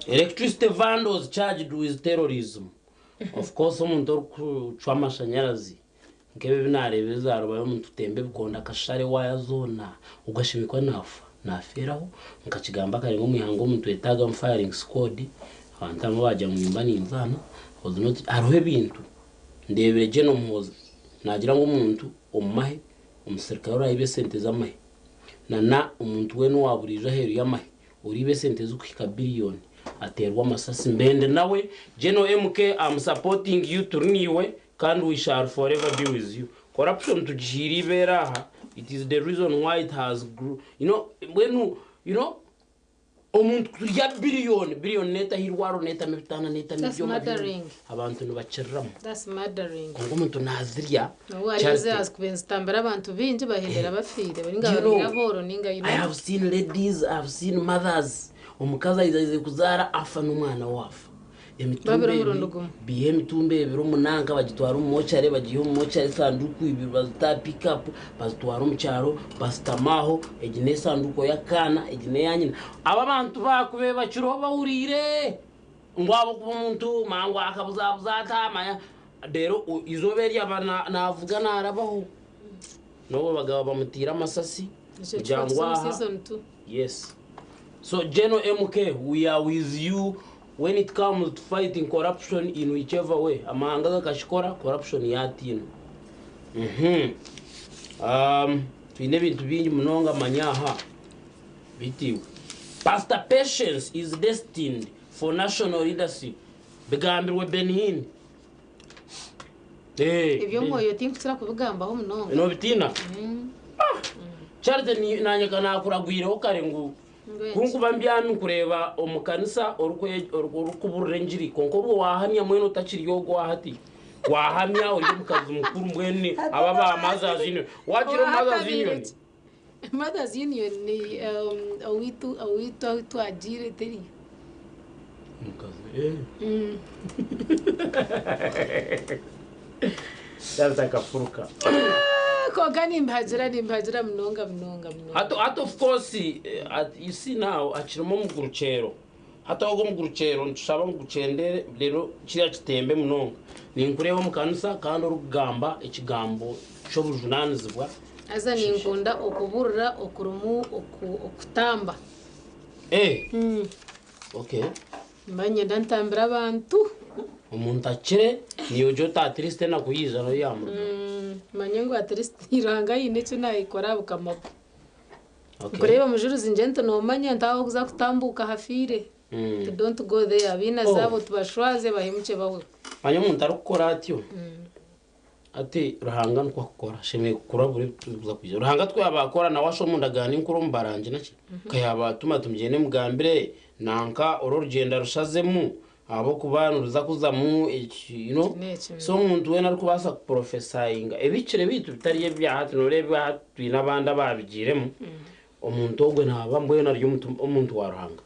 Electricity vandals charged with terrorism. Of course omuntu orikucwa amashanyarazi nk'ebi ebi naareeba ezarubayo omuntu utemba ebikondo akashara ewaya zoona ogwo ashemereire kuba naafa naafeeraho nkakigamba kare ngu omu ihanga omuntu twetaaga firing squad. Abantu abamwe baagira ngu nimba ninzaana was not hariho ebintu ndeebire General Muhoozi naagira ngu omuntu omu mahe omusirikare oraayiba esente z'amahe na na omuntu weena owa buriijo aheeru y'amahe oriiba esente zirikuhika biliyoni ateerwe amasasi mbende nawe. General MK, am supporting you, turi niiwe kandi we shall forever be with you. Corruption tugihiire ibeere aha. It is the reason why it has grew, mbwenu Omuntu kurya biriyoni, biriyoni neetaho eirwariro, neetamu ebitanda, neetamu That's ebyoma bingi, murdering. abantu nibakiriramu. That's murdering. Kwonka omuntu naazirya, Obu hariyo Charity. ezi nizitambira abantu baingi bahendera bafiire bari Do nka you know, bari abooro ninga you I know. have seen ladies, I have seen mothers. Omukazi aizaize kuzaara afa n'omwana we afa. Emitumba Babiri ebi omurundi gumwe. biiha emitumba ebiri omunanka bagitwara omu mochare bagiiha omu mochare esanduuku ibiri bazita aha pick-up bazitwara omu kyaro basitama aho egi n'esanduuko y'akaana egi n'eya nyina. Abo abantu baakubaire bakiriho bahuriire ngu ahabw'okuba omuntu manya ngu akabuzabuza ata manya reero eizooba eri aba naavuga naarabaho n'obu abagabo bamutiire amasasi Ekyo kugira kiba ngu kiri omu aha season to. Yes. So General MK, we are with you when it comes to fighting corruption in whichever way. Amahanga gakashikora, corruption yatiinwa. Mhm. Um, twine ebintu bingi munonga manya aha. Bitiwe. Pastor Patience is destined for national leadership. Bigambirwe Benny Hinn. Eh, Eby'omwoyo tinkukira kubigambaho munonga. Nobitiina? Mm. Charity ni- nanye ka naakuragwireho kare ngu ku nkuba mbyami nkureeba omu kanisa orikwe- oriku- orikuburira engiri kwonka obwo waahamya mbwenu otakiri ogwo wahati waahamya ori omukazi mukuru mbwenu aba ba mothers union waagira omu mothers union Mothers Union ni um, owitu owitu ahu twagiire teriyo. Omukazi eh. Mm. Charity akafuruka. Kwonka nimbagira nimbagira munonga munonga munonga. Hati hati of course eh, at, you see now hakirimu omugurukyero hati ogwo omugurukyero nitushaba ngu gukyendere rero kiriya kitembe munonga ninkureeba omu kanisa kandi orikugamba ekigambo ky'obujunanizibwa Haza ninkunda okuburira okurimu oku okutamba. Eh, Mm. okay Nimba niinyenda ntambire abantu. Omuntu akire niiwe ogye oti at least enaku yaija nayo yaamurugaho. Mm, manye ngu at least Ruhanga haine eki naayikora aha bukama bwe. Okay. Nkureeba mujuruzi ngye nti noomanya nti ahu orikuza kutambuuka hafiire. Nti don't go there. Abainazi Oh. abo tubashwaze bahemukye bahweho. Manya omuntu arikukora atyo ati Ruhanga nikwo akukora ashemereire kukurabura ebirikuza kwija. Ruhanga tikwo yaaba akora nawe asha omu ndagaano enkuru omu barangi naki ka yaaba atuma ati mugyende mugambire nanka oru orugyendo arushazemu ahabw'okuba niruza kuzamu eki you know so omuntu weena arikubaasa kuporofesayinga ebihikire beitu bitari ebyahati noreeba ebyahati twine abandi abaabigiiremu omuntu ogwe naaba mbwenu ari omuntu wa Ruhanga.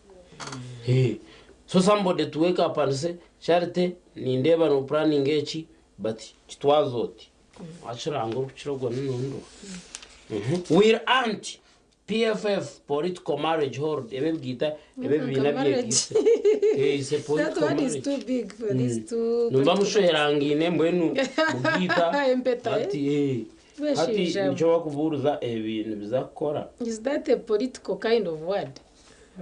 So somebody to wake up and say Charity nindeeba no planninga eki but kitwaze oti. Wakira Ruhanga orikukira ogwo n'ondi oha. Will aunt PFF political marriage hold ebi ebigaita ebi ebibiina byegaitse. It's a That political one is marriage. too big for these two Nimuba political mushwerangaine mbwenu mugaita Empeta, eh? hati eh, hati Bashinja. nikyo bakubuuriza ebi nibiza kukora. Is that a political kind of word?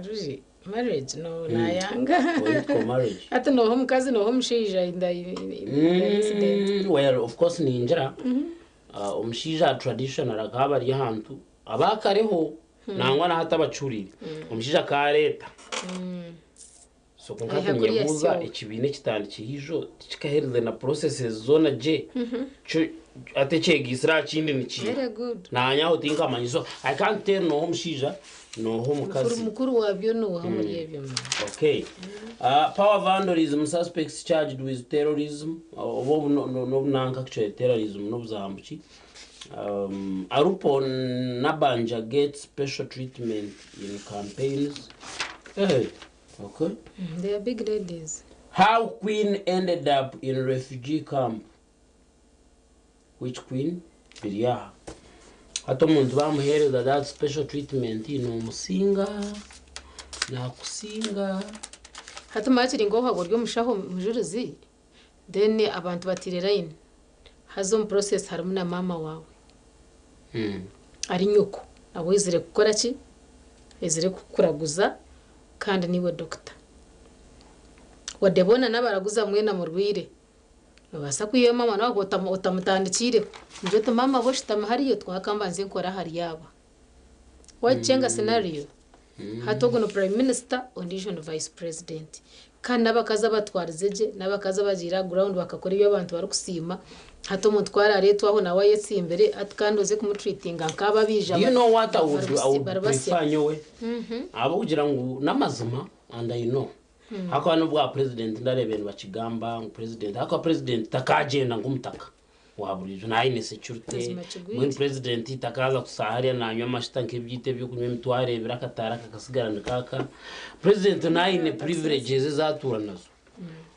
Ruji, marriage no nayanga. Political marriage. Hati nooha omukazi nooha omushaija in the, in, in the incident. Well, of course ningira omushaija traditional akaba ari ahantu abakareho nangwa na hati abacuriire omushaija akareeta so kwonka Aiha hati kuriya ninyebuuza syo. ekibiina ekitandikire ijo tikikaherize na processes zoona gye kyo hati ekyegaitsire aha kindi nikiiha Very good. naanye aho tinkamanya so I can't tell nooha omushaija nooha omukazi. Mukuru wabyo nooha omuri ebyo? Okay. Power vandalism suspects charged with terrorism oba obu n'obunanka actually terrorism n'obuzambuki. Arupo Nabanja gets special treatment in campaigns. Hey, okay. They are big ladies. How Queen ended up in refugee camp. Which Queen? Biri aha. Hati omuntu bamuheereza that special treatment nomusinga, nakusinga. Hati manya kiri nk'owaaba ori omushaho mujurizi then abantu bataire layini haza omu process harimu na maama waawe ari nyoko nawe aizire kukora ki? Aizire kukuraguza kandi niiwe dokita. Wadde boona n'abaraguza mwena murwaire Nobaasa kwihayo maama waawe otamutandikiireho. Ngira oti maama bo shutama hariya twaka mbanze nkore ahari aba. Waakyenga scenario? Hati ogu ni prime minister ondiijo ni vice president. Kandi n'abakazi abatwarize gye, n'abakazi abagiire aha ground bakakora ebi abantu barikusiima, Hati omuntu ku araareetwaho nawe ayetsimbire ati kandi oze kumutreatinga nk'abo abaija Do you know what I would, I would bari basya. prefer nyowe ahabw'okugira ngu n'amazima and I know hakuba n'obwa president ndareeba nibakigamba ngu president hakuba president takagyenda nk'omutaka wa buriijo naayine security. Mazima kigwire. Mbwenu president takaza kusaaha hariya nanywa amashita nk'ebyita eby'okunywa emitwaro ebiri akataara kakasigara nikaaka. President naayine privileges ezi atuura nazo.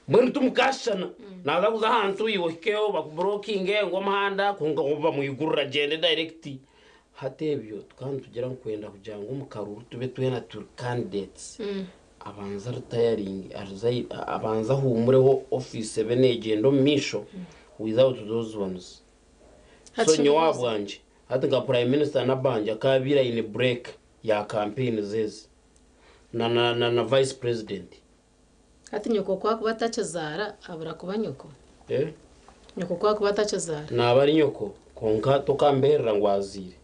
Mbwenu timukashushana naaza kuza ahantu iwe ohikeyo bakuburokinge ngu omuhanda kwonka bo bamwigurire agyende direct. Hati ebyo tukaba nitugira ngu kwenda kugira ngu omu karuuru tube twena turi candidates abanze aritayaringe abanze ahuumureho ofiisi ebe neegyenda omu maisho without those ones. Hati So nyowe kyokubuuza. ahabwangye hati nka Prime Minister Nabbanja akaabaire aine break ya campaigns ezi na na na Vice President. Hati nyoko ku akuba atakizaara abura kuba nyoko? Eh? Nyoko ku akuba atakizaara? Naaba ari nyoko kwonka tokambeerera ngu azaire.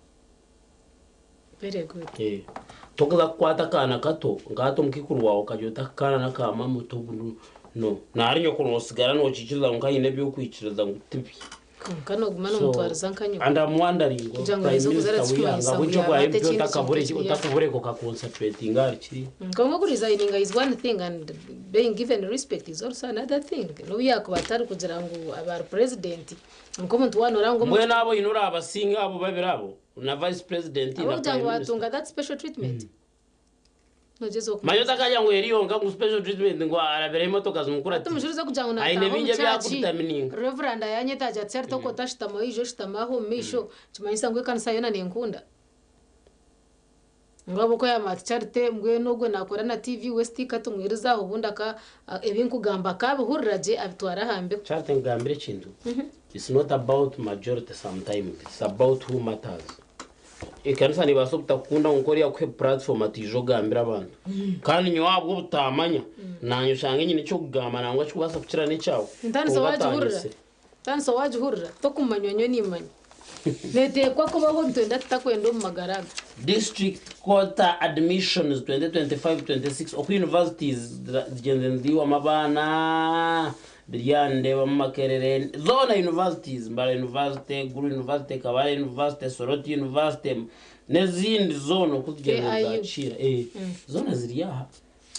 Very good. Eh. Tokuza kukwata akaana kato nka hati omukaikuru waawe okagira oti aka kaana n'aka maama otu no. Naari nyoko noosigara nokiikiriza ngu aine eby'okwikiriza ngu tibi. Kwonka nooguma So, noomutwariza nka nyoko. and I'm wondering ngu Kugira ngu Prime aije okuzaara Minister tikimanyisa w'eihanga ngu bwingi yaaba obwa ata MP ekindi kintu ekiri otakabureka okaconcentratinga ahari kiriya. Kwonka okuresigninga is one thing and being given respect is also another thing. N'obu yaakuba atari kugira ngu abe ari president, nk'omuntu waaba nooraba ngu omuntu Mbwenu abo oine oraabasinga abo babiri abo na Vice President na Ahabw'okugira ngu Prime Minister. waatunga that special treatment. Noogyezaho Manya kumanyisa. otakagira ngu eri yonka ngu special treatment ngu arabireho emotoka Hati zimukuratiire. omushiriza okugira ngu Aine naataaha omu bingi ebi church, arikuditamininga. Reverand ayanyeta agira ati Charity okwo otashutama oije oshutame aho omu maisho, nikimanyisa ngu ekanisa yoona nenkunda? Ngu ahabw'okuba yaamanya ati Charity mbwenu ogwo naakora na TV West ka tumwirize aho obundi aka ebi nkugamba akaabihurira gye abitware aha mbeho. Charity nkugambire ekintu, it's not about majority sometimes, it's about who matters. Ekanisa nebaasa obutakukunda kwonka oriya akuhe platform ati ija ogambire abantu. Kandi nyowe ahabw'obutamanya, nanye oshange nyine eky'okugamba nangwa ekirikubaasa kukira n'ekyawe Entaaniso kwonka waagihurira? atanyetsire. Entaaniso waagihurira? Tokumanywa nyowe nimmanya. Neeteekwa kubaho nitwenda tutakwenda omu magara aga. District Quota Admissions 2025-26 Oku universities zigyenzire niziihwamu abaana biri aha nindeebamu Makerere zoona universities Mbarara University, Gulu University, Kabale University, Soroti University n'ezindi zoona oku zigyenzire KIU. nizakiira eh, zoona ziri aha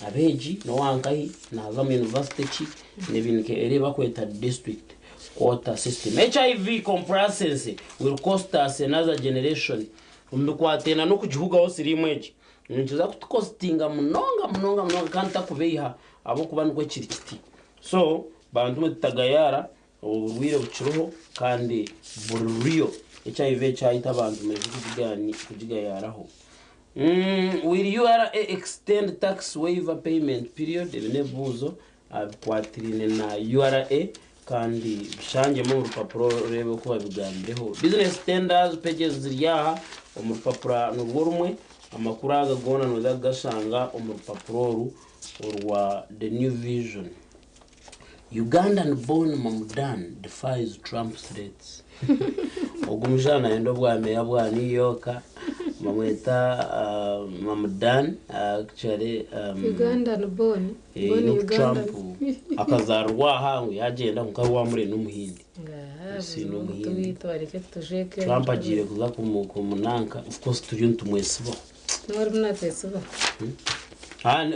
Abeegi n'owankahi naaza omu yunivasite ki n'ebindi nka eri bakweta district quota system. HIV complacency will cost us another generation omu bikwataine n'okugihugaho siriimu egi nikiza kutukositinga munonga munonga munonga kandi takubeiha ahabw'okuba nikwo kiri kiti. So bantu mwe tutagayaara obu burwaire bukiriho kandi buri real. HIV ekyaita abantu mureke kugigayaaraho. Will URA extend tax waiver payment period? Ebi n'ebibuuzo bikwatiraine na URA kandi bishangyemu omu rupapura oreebe oku babigambireho. Business tenders pages ziri aha omu rupapura nirwo rumwe. Amakuru aga goona nooza kugashanga omu rupapura oru orwa The New Vision. Ugandan born Mamdan defies Trump threats. Ogu omushaija nayenda obwa meeya bwa New York bamweta Mamdan actually Ugandan born. Eh, Born no Ugandan. Trump akazarirwa aha ngu yagyenda kwonka ari owamure n'omuhindi. Si n'omuhindi. Trump agiire kuza kumunanka of course turiyo nitumwesibaho.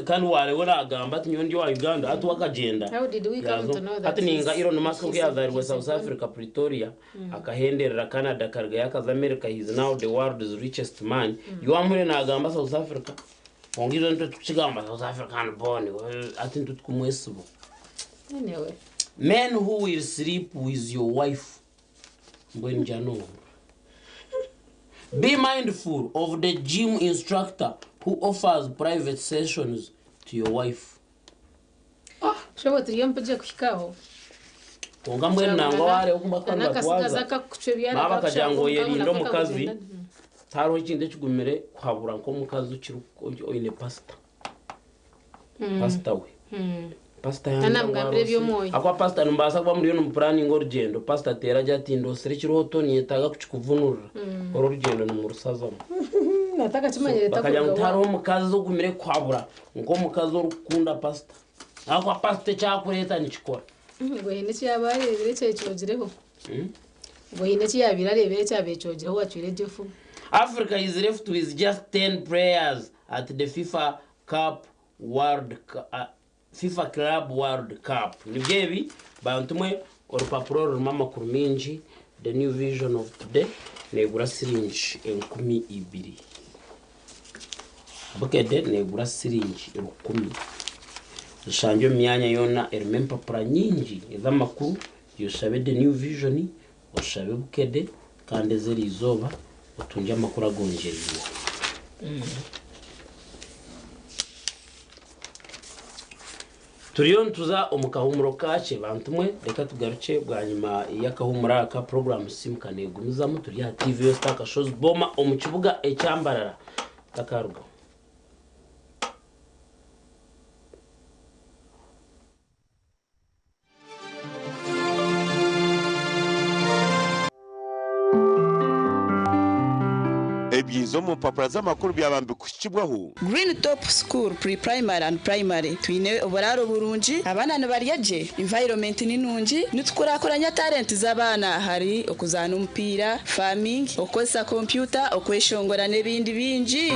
Kandi waareeba naagamba ati nyowe ndi owa Uganda hati we akagyenda How did we come to know that hati ninga Elon Musk oku he's a- yaazarirwe he's a South Africa Pretoria akahenderera Canada akarugayo akaza America he is now the world's richest man iwe wamuhurire naagamba South Africa kwonka itwe nitwe tukigamba South African born hati nitwe tukumwesiba. Anyway. Men who will sleep with your wife mbwenu jya nohurira. Be mindful of the gym instructor who offers private sessions to your wife. Shobo turiyo mpugye kuhika aho. Kwonka mbwenu nangwa waareeba oku bakuba N'akasigazi nibatwaza akakucwa ebyara baaba bakagira ngu kakushanga oyerinde omukago omukazi kakugenda. tihariho ekintu ekigumire kuhabura nk'omukazi okiri oine pasita pasita we Pastor Nana yanga mugambire warose. eby'omwoyo. Akuba pastor nimubaasa kuba muriyo nimupuraninga orugyendo pastor ateera agira ati ndosire ekirooto ninyetaaga kukikuvunurira oru orugyendo nimurushazamu. Atakakimanyire Bakagira ngu takuruga tihariho waabo. omukazi ogumire kuhabura nk'omukazi orikukunda pastor. Ahakuba pastor eki arikureeta nikikora. Ngu haine eki yaaba areebire ekyaikyogireho. Obwo haine eki yaabaire areebire ekyabaire kyogireho owacwire egyo efumu. Africa is left with just 10 players at the FIFA Cup World FIFA Club World Cup. Nibyo ebi bantu mwe orupapura oru rurimu amakuru maingi The New Vision of Today neegura siringi 2000. Bukedde neegura siringi 1000. Zishangye omu myanya yoona erimu empapura nyingi ez'amakuru. Oshabe The New Vision, oshabe Bukedde kandi ez'eriizooba otungye amakuru agongyereirweho. Turiyo nituza omu kahuumuro kakye bantu mwe, reka tugarukye bwanyima y'akahuumuro aka puroguraamu Simuka neegumizamu turi aha TV West Akashozi Boma omu kibuga ekya Mbarara. Takarugaho. Ebyiza omu mpapura z'amakuru byaba nibikuhikibwaho. Green Top School Pre-Primary and Primary Twine oburaaro burungi, abaana nibarya gye, environment ni nungi, nitukurakuranya talent z'abaana ahari okuzaana omupiira, farming, okukozesa kompyuta, okweshongora n'ebindi bingi.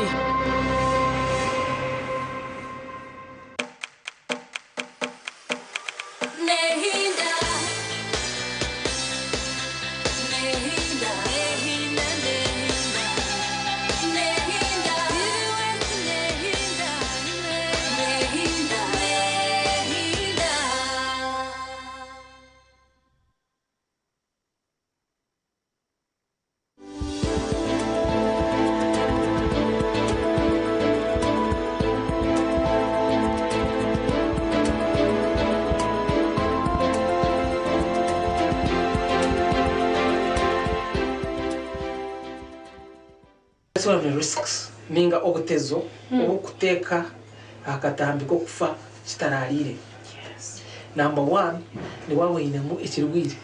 One of the risks ninga obutezo obukuteeka aha katambi k'okufa kitaraariire. Number one, ni waaba oinemu ekirwaire.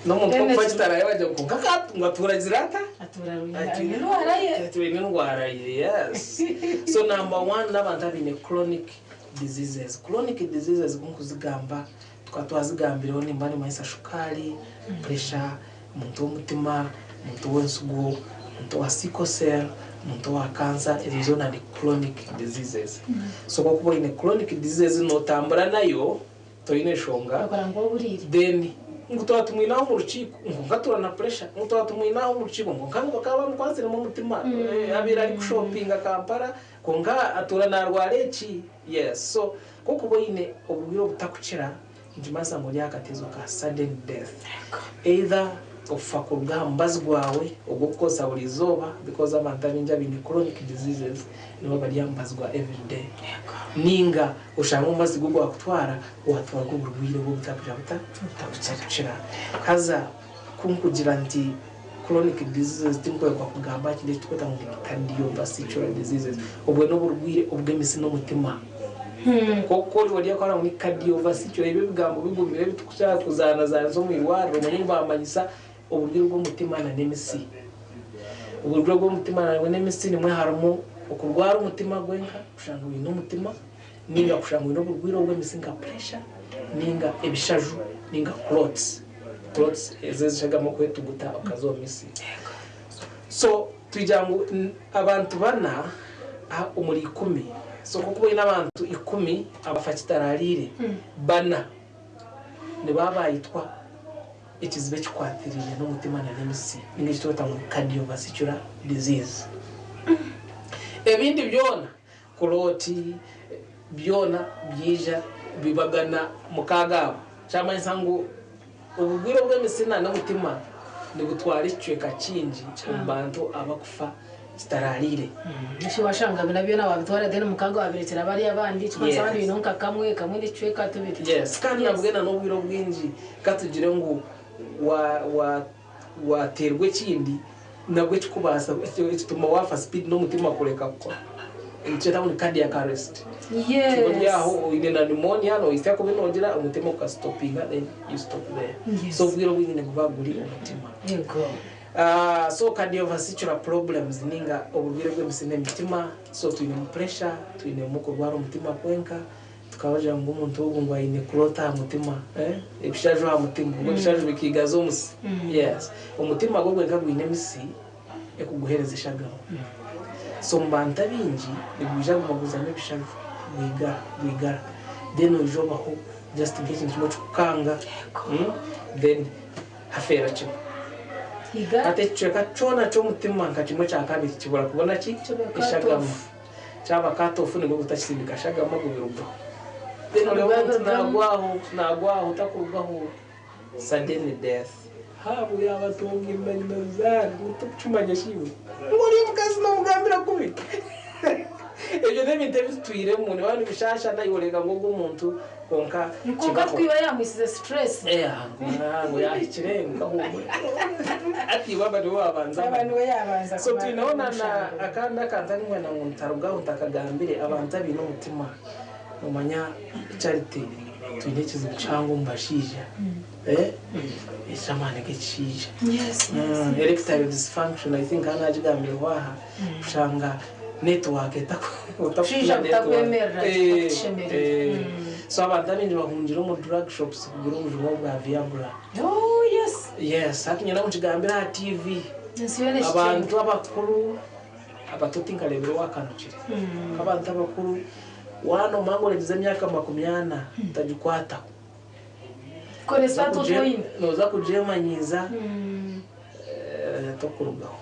N'omuntu okufa kitaraariire bagira ngu kwonka ka ngu atuura agira ata? Atuura aine endwara ye. Atuura aine endwara ye, yes. So number one n'abantu abaine chronic diseases. Chronic diseases ku nkuzigamba, tukaba twazigambireho nimba nimanyisa shukaari, pressure, omuntu w'omutima, omuntu w'ensigo, omuntu owa sickle cell, omuntu owa cancer, ezo zoona ni chronic diseases. So ku orikuba oine chronic diseases nootambura nayo, toine nshonga, then ngu twaba tumwine aha omu rukiiko ngu nkatura na pressure, ngu twaba tumwine aha omu rukiiko ngu nka bakaba bamukwatsiremu omutima, abaire arikushopinga Kampala kwonka atuura naarwara eki, yes. So ku orikuba oine oburwaire obutakukira, Nikimanyisa ngu ori aha katezo ka sudden death. Either okufa kuruga aha mubazi gwawe ogw'okukozesa buri izooba because abantu abaingi abaine chronic diseases nibo bari aha mubazi gwa everyday. Ninga oshange omubazi gwo gwakutwara watwarwa oburwaire obu obutakugira buta? Obutakukira. Haza ku nkugira nti chronic diseases tinkwebwa kugamba aha kintu eki turikweta ngu ni cardiovascular diseases. Obwe n'oburwaire obw'emitsi n'omutima. Kwonka ori ori akuhara ngu ni cardiovascular ebyo ebigambo bigumire ebi turikushanga kuzaanazaanisa omu irwariro omanye ngu baamanyisa oburwaire bw'omutima n'emitsi. Oburwaire bw'omutima n'emitsi nimwo harimu okurwara omutima gwenka kushanga oine omutima ninga kushanga oine oburwaire obw'emitsi nka pressure ninga ebishaju ninga clots. Clots ezo ezishagama okwetuguta okaza omu mitsi. So twija ngu abantu bana omuri ikumi, so nk'oku oine abantu ikumi abafa kitaraariire, bana nibaba baitwa ekizibu ekikwatiraine n'omutima n'emitsi ninga eki turikweta ngu ni cardiovascular disease. Ebindi byona, kulooti, byona byaija bibagana mukaaga abo. Kyamanyisa ngu oburwaire obw'emitsi n'omutima nibutwara ekicweka kingi omu bantu abakufa kitaraariire. Eshi washanga bina byona wabitwara then mukaaga wabirekyera bariya abandi, ekikumanyisa abandi baine nka kamwe, kamwe n'ekicweka tubiri. Yes, kandi nabwena n'obwire obwingi katugire ngu wa wa wateerwa ekindi nabwo ekikubaasa ekituma waafa speed n'omutima kureka kukora. Nikyeta ngu ni cardiac arrest. Yes. Ori aho oine na pneumonia nohitsya kubi nogira omutima gukasitopinga then you stop there. Yes. So obwire obwingi niguba guri omutima. Yego. So cardiovascular problems ninga oburwaire bw'emitsi n'emitima, so twinemu pressure, twinemu kurwara omutima kwenka, Tukabagira ngu omuntu ogu ngu aine clot aha mutima, eh, ebishaju aha mutima, ngu ebishaju bikiigaza omusi. Yes. Omutima gwo gwenka gwine emisi ekuguhereza eshagama. So omu bantu abaingi nigwija guma guzamu ebishaju, gwigara, gwigara. Then oija obaho just nk'ekintu kimwe kikukanga, then hafeera kimwe. Hati ekicweka kyona ky'omutima nka kimwe kya kabiri kibura kubona ki? Eshagama. Kyaba cut off nibwo gutakisindika shagama gubirugaho. Then oreeba omuntu nagwaho, nagwaho takurugaho. Sudden death. Haabu yaaba atunga enda nyina ruzaare ngu tokukimanya shi iwe? Ngu ori omukazi nomugambira kubi? Ebyo n'ebintu ebi tutwiremu nibiba nibishaasha naiwe oreeba ngu ogu omuntu kwonka Kwonka kibaho. twiba yamwisize stress. Eeh ngu yahikire ngu kahuumure. Hati iwe aba niwe wabanza Aba niwe yabanza So twineho na na kumushanga. akandi akantu aku ndikwenda ngu ntarugaho ntakagambire abantu abaine omutima nomanya Charity twine ekizibu kihango omu bashaija eh eky'amaani g'ekishaija. Yes, yes, yes. Erectile dysfunction I think nagigambireho aha kushanga network Okushaija otakufuna network. kutakwemerera Eh, kitakushemerera. eh. So abantu abaingi bahungira omu drug shops kugura obujuma obwa Viagra. Oh yes. Yes, hati nyenda ngu nkigambire aha TV. Ensi yoona ekikyenga. Abantu abakuru abato tinkareebire owakanukire. Abantu abakuru wanomanya ngu orengize emyaka 40 otagikwataho. Koresa otu oine. Noza kugyemanyiiza tokurugaho.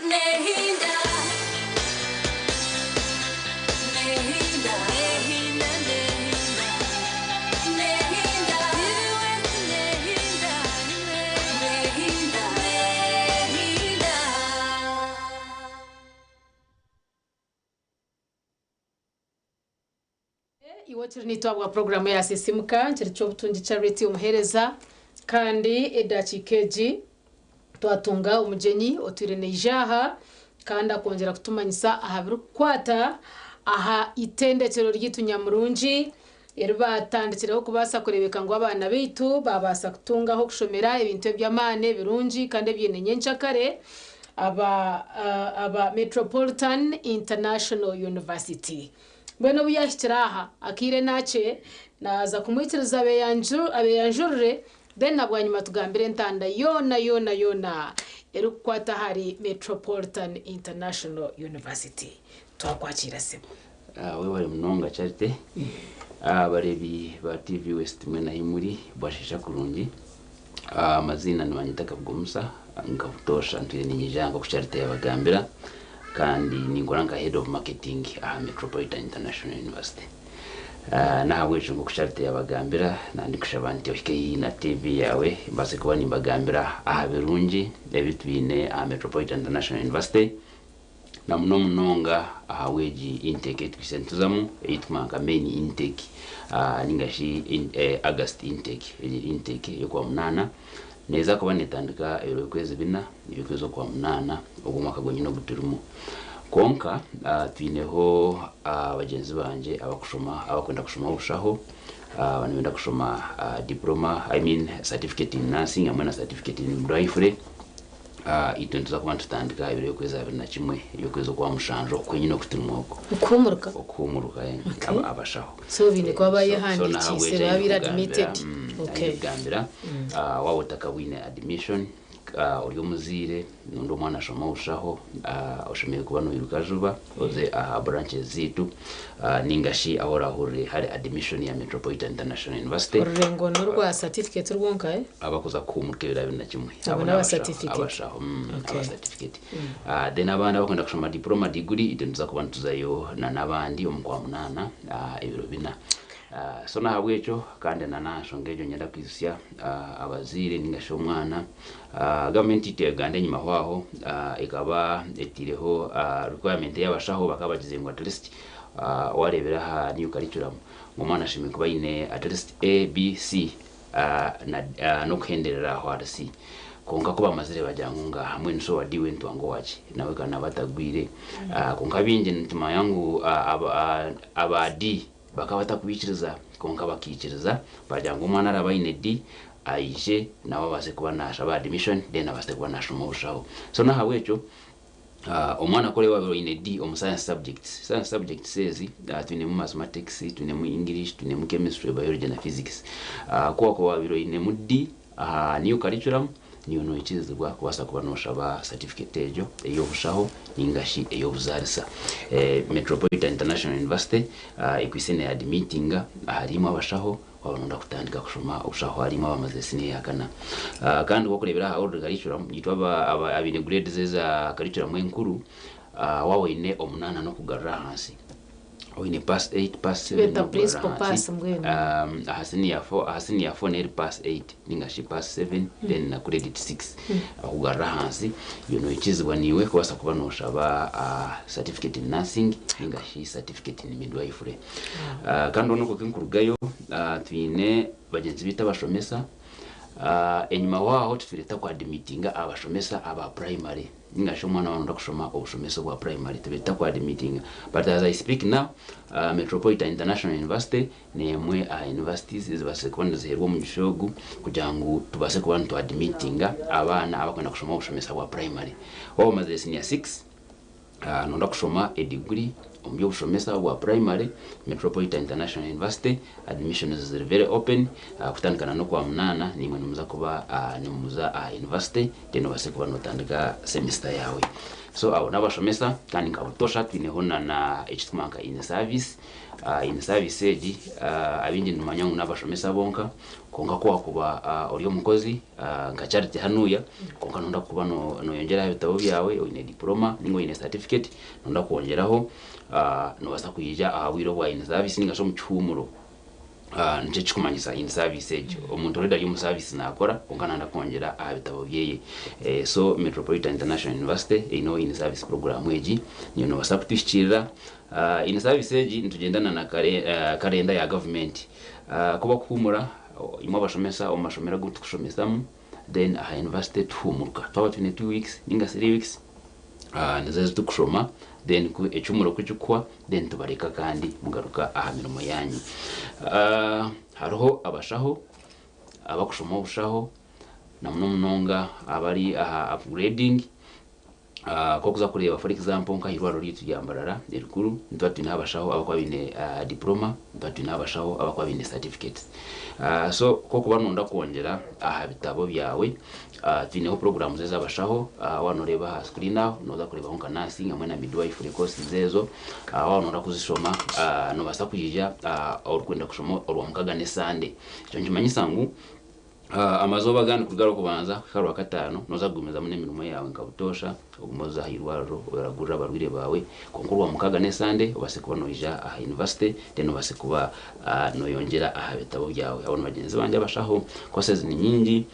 Nehinda, nehinda, nehinda, nehinda, nehinda, nehinda, nehinda. Iwe kiri nitwabwa programu ya Sisimuka nkiri ky'obutungi Charity omuheereza kandi edakiika egi twatunga omugyenyi otwire naija aha kandi akongyera kutumanyisa aha birikukwata aha itendekyero ryaitu nyamurungi eri baatandikireho kubaasa kureebeka ngu abaana baitu baabaasa kutunga ah'okushomera ebintu eby'amaani ebirungi kandi ebiine nyenkyakare aba, aba Metropolitan International University. Mbwenu obu yaahikire aha, akaire n'akye, naaza kumwikiriza abeeyanjurire, then na bwanyima atugambire entanda yoona yoona yoona erikukwata ahari Metropolitan International University. Twakwakiira sebo. Webare munonga Charity. Abareebi ba TV West mwena ahi muri, bwasheesha kurungi. Amaziina nibanyeta Kabugo Musa, nka butoosha ntwire niinyija nk'oku Charity yabagambira kandi ninkora nka Head of Marketing aha Metropolitan International University. N'ahabw'ekyo nk'oku Charity yabagambira, nandikushaba nti ohike haihi na TV yaawe mbaase kuba nimbagambira aha birungi ebi twine aha Metropolitan International University na muno munonga ahabw'egi intake ei twise nituzamu ei tukumanya nka main intake ninga shi August intake, egi intake ey'okwa munaana neeza kuba neetandika ebiro by'okwezi bina eby'okwezi okwa munaana ogu omwaka gwenyine ogu turimu. Kwonka twineho bagyenzi bangye abakushoma abakwenda kushoma obushaho nibenda kushoma diploma I mean certificate in nursing hamwe na certificate in midwifery. Itwe nituza kuba nitutandika ebiro by'okwezi 21 eby'okwezi okwa mushanju oku kwenyine oku turimu oku. Okuhuumuruka? Okuhuumuruka abashaho. So baine kuba So bayehandiikiise nahabwekyo babire aine admitted. kugambira, Okay. aine kugambira waaba otakabwine admission ori omuzaire noyenda omwana ashome obushaho oshemereire kuba noiruka juba oze aha branches zaitu ninga shi ahu orahurire hari admission ya Metropolitan International University. Orurengo n'orwa certificate rwonka eh? Abakuza kuhuumurika ebiro 21. Abo Abo n'aba n'abashaho, certificate. abashaho, Okay. aba certificate. Then abandi abakwenda kushoma diploma degree itwe nituza kuba nituzayo na n'abandi omu kwa munaana ebiro bina. So n'ahabw'ekyo kandi na n'aha nshonga egyo niinyenda kwijutsya abazaire ninga shi omwana, gavumenti yaitu ya Uganda enyimaho aho ekaba etaireho requirement ey'abashaho bakaba bagizire ngu at least wareebera aha new curriculum ngu omwana ashemereire kuba aine at least A, B, C na n'okuhenderera aho ahari C. Kwonka ku bamazire bagira ngu ngaaha mbwenu shi owa D we nitwanga owaki? Nawe ka naaba atagwire. Kwonka baingi nitumanya ngu aba D bakaba batakwikiriza kwonka bakaikiriza bagira ngu omwana araabe aine D aije nawe abaase kuba naashaba admission then abaase kuba naashoma obushaho. So n'ahabw'ekyo Omwana ku oreba oine D omu science subjects, science subjects ezi twinemu mathematics, twinemu English, twinemu chemistry, biology na physics. Ku wakuba wabaire oinemu D aha new curriculum, niiwe noikirizibwa kubaasa kuba noshaba certificate egyo ey'obushaho ninga shi ey'obuzaarisa. Metropolitan International University ekwaitse ne admittinga ahari imwe abashaho Waaba nooyenda kutandika kushoma obushaho harimu abamazire siniya ya kana. Kandi wakureebera aha old curriculum, itwe abaine grades eza curriculum enkuru, waaba oine omunaana n'okugarura ahansi, oine pass eight, pass seven Beeta n'okugarura principal ahansi, pass mbwenu. aha siniya four, aha siniya four neeri pass eight ninga shi pass seven then na credit six okugarura ahansi, iwe noikizibwa niiwe kubaasa kuba nooshaba certificate in nursing ninga shi certificate in midwifery. Kandi hoona okwo kinkurugayo twine bagyenzi baitu abashomesa, enyima waaho tutwire tutakuadimitinga abashomesa aba primary ninga shi omwana waaba nayenda kushoma obushomesa obwa primary tubaire tutakuadimitinga but as I speak now Metropolitan International University n'emwe aha universities ezibaasire kuba niziheerwa omugisha ogu kugira ngu tubaase kuba nituadimitinga abaana abakwenda kushoma obushomesa bwa primary. Waaba omazire senior six, Noyenda kushoma ediguri omu by'obushomesa obwa purayimare, Metropolitan International University, admissions ziri very open, kutandika na n'Okwamunaana naimwe nimuza kuba nimuza aha university then obaase kuba notandika semester yaawe. So abo n'abashomesa kandi nka butoosha twineho na na eki turikumanya nka in service, in service egi abaingi nitumanya ngu n'abashomesa bonka kwonka ku wakuba ori omukozi, Nka Charity hanuya, kwonka noyenda kuba noyongyera aha bitabo byawe, oine diploma ninga oine certificate, noyenda kwongyeraho, nobaasa kwija aha bwire obwa in service ninga shi omu kihuumuro. Nikyo ekirikumanyisa in service egyo. Omuntu already ari omu service nakora kwonka nayenda kwongyera aha bitabo byeye. So Metropolitan International University eineho in service program egi, niiwe nobaasa kutuhikiirira. In service egi nitugyendana na calendar ya government. Ku bakuhuumura, Imwe abashomesa omu mashomero agu tukushomesamu then aha university tuhumuruka twaba twine 2 weeks ninga 3 weeks nizo ezi tukushoma then ku ekihumuro ku kikuhwa then tubareka kandi mugaruka aha mirimo yanyu. Hariho abashaho abakushoma obushaho na muno munonga abari aha upgrading. Ku orikuza kureeba for example nk'aha irwariro ryaitu rya Mbarara erikuru nituba twineho abashaho abarikuba baine diploma, nituba twineho abashaho abarikuba baine certificates. So ku orikuba noyenda kwongyera aha bitabo byawe, twineho programs ez'abashaho, waaba noreeba aha screen aho noza kureebaho nka nursing hamwe na midwifery courses ezo, waaba noyenda kuzishoma nobaasa kwija orikwenda kushoma orwamukaga n'esande. Ekyo nikimanyisa ngu Amazooba agandi kuruga Arwokubanza kuhika Arwakataano, nooza kugumizamu n'emirimo yaawe nka butoosha, ogume oze aha irwariro oragurire abarwaire baawe. Kwonka Orwamukaaga n'Esande obaase kuba noija aha yunivasite then obaase kuba nooyongyera aha bitabo byawe. Abo ni bagyenzi bangye abashaho. Courses ni nyingi,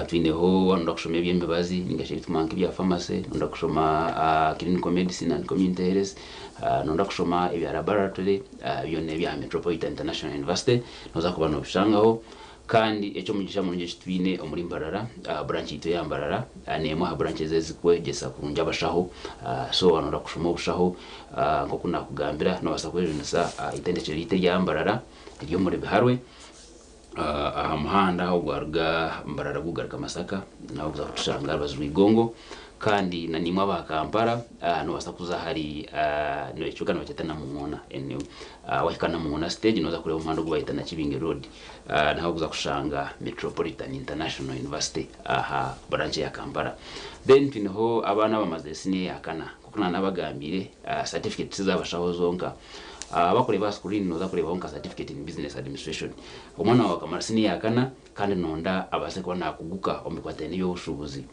twineho waaba nooyenda kushoma eby'emibazi ninga shi ebiturikumanya nk'ebya pharmacy, nooyenda kushoma clinical medicine and community health, nooyenda kushoma ebya laboratory, byona ebya Metropolitan International University nooza kuba noobishangaho. Kandi eky'omugisha murungi eki twine omuri Mbarara, aha branch yaitu eya Mbarara, n'emwe aha branches ezirikwegyesa kurungi abashaho. So waaba nooyenda kushoma obushaho, nk'oku naakugambira, noobaasa kwejunisa aha itendekyero ryaitu erya Mbarara riri omuri Biharwe, aha muhanda ogwaruga Mbarara gukugaruka Masaka, naho orikuza kutushanga aha rubaju rw'eigongo. Kandi na naimwe aba Kampala, noobaasa kuza ahari ekicweka nibakyeta Namungoona, wahika Namungoona stage nooza kureeba omuhanda ogu bayeta Nakibinge road. Niho orikuza kushanga Metropolitan International University aha branch eya Kampala. Then twineho abaana abamazire siniya eya kana. Nk'oku naanabagambiire, certificate tiz'abashaho zonka. Wakureeba aha screen nooza kureebaho nka certificate in business administration. Omwana waawe akamara siniya eya kana kandi noyenda abaase kuba naakuguka omu bikwatiraine n'eby'obushuubuzi.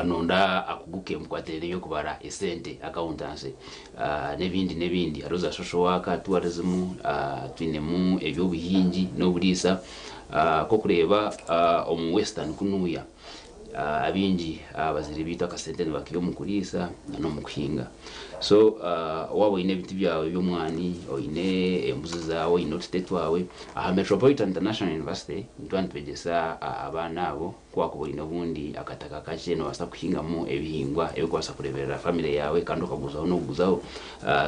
Nonda akuguke omu bikwatiraine n'eby'okubara esente, accountancy, n'ebindi n'ebindi. Hariho za social work, tourism, twinemu eby'obuhingi n'oburiisa. Nk'okureeba omu Western kunuuya, Abaingi aha bazaire baitu akasente nibakaiha omu kuriisa n'omu kuhinga. So waaba oine ebiti byawe by'omwani, oine embuzi zaawe, oine otute twawe, aha Metropolitan International University nituba nitwegyesa abaana abo ku waakuba oine obundi akataka kakye noobaasa kuhingamu ebihingwa ebirikubaasa kureeberera famire yaawe kandi okaguzaho n'okuguzaho.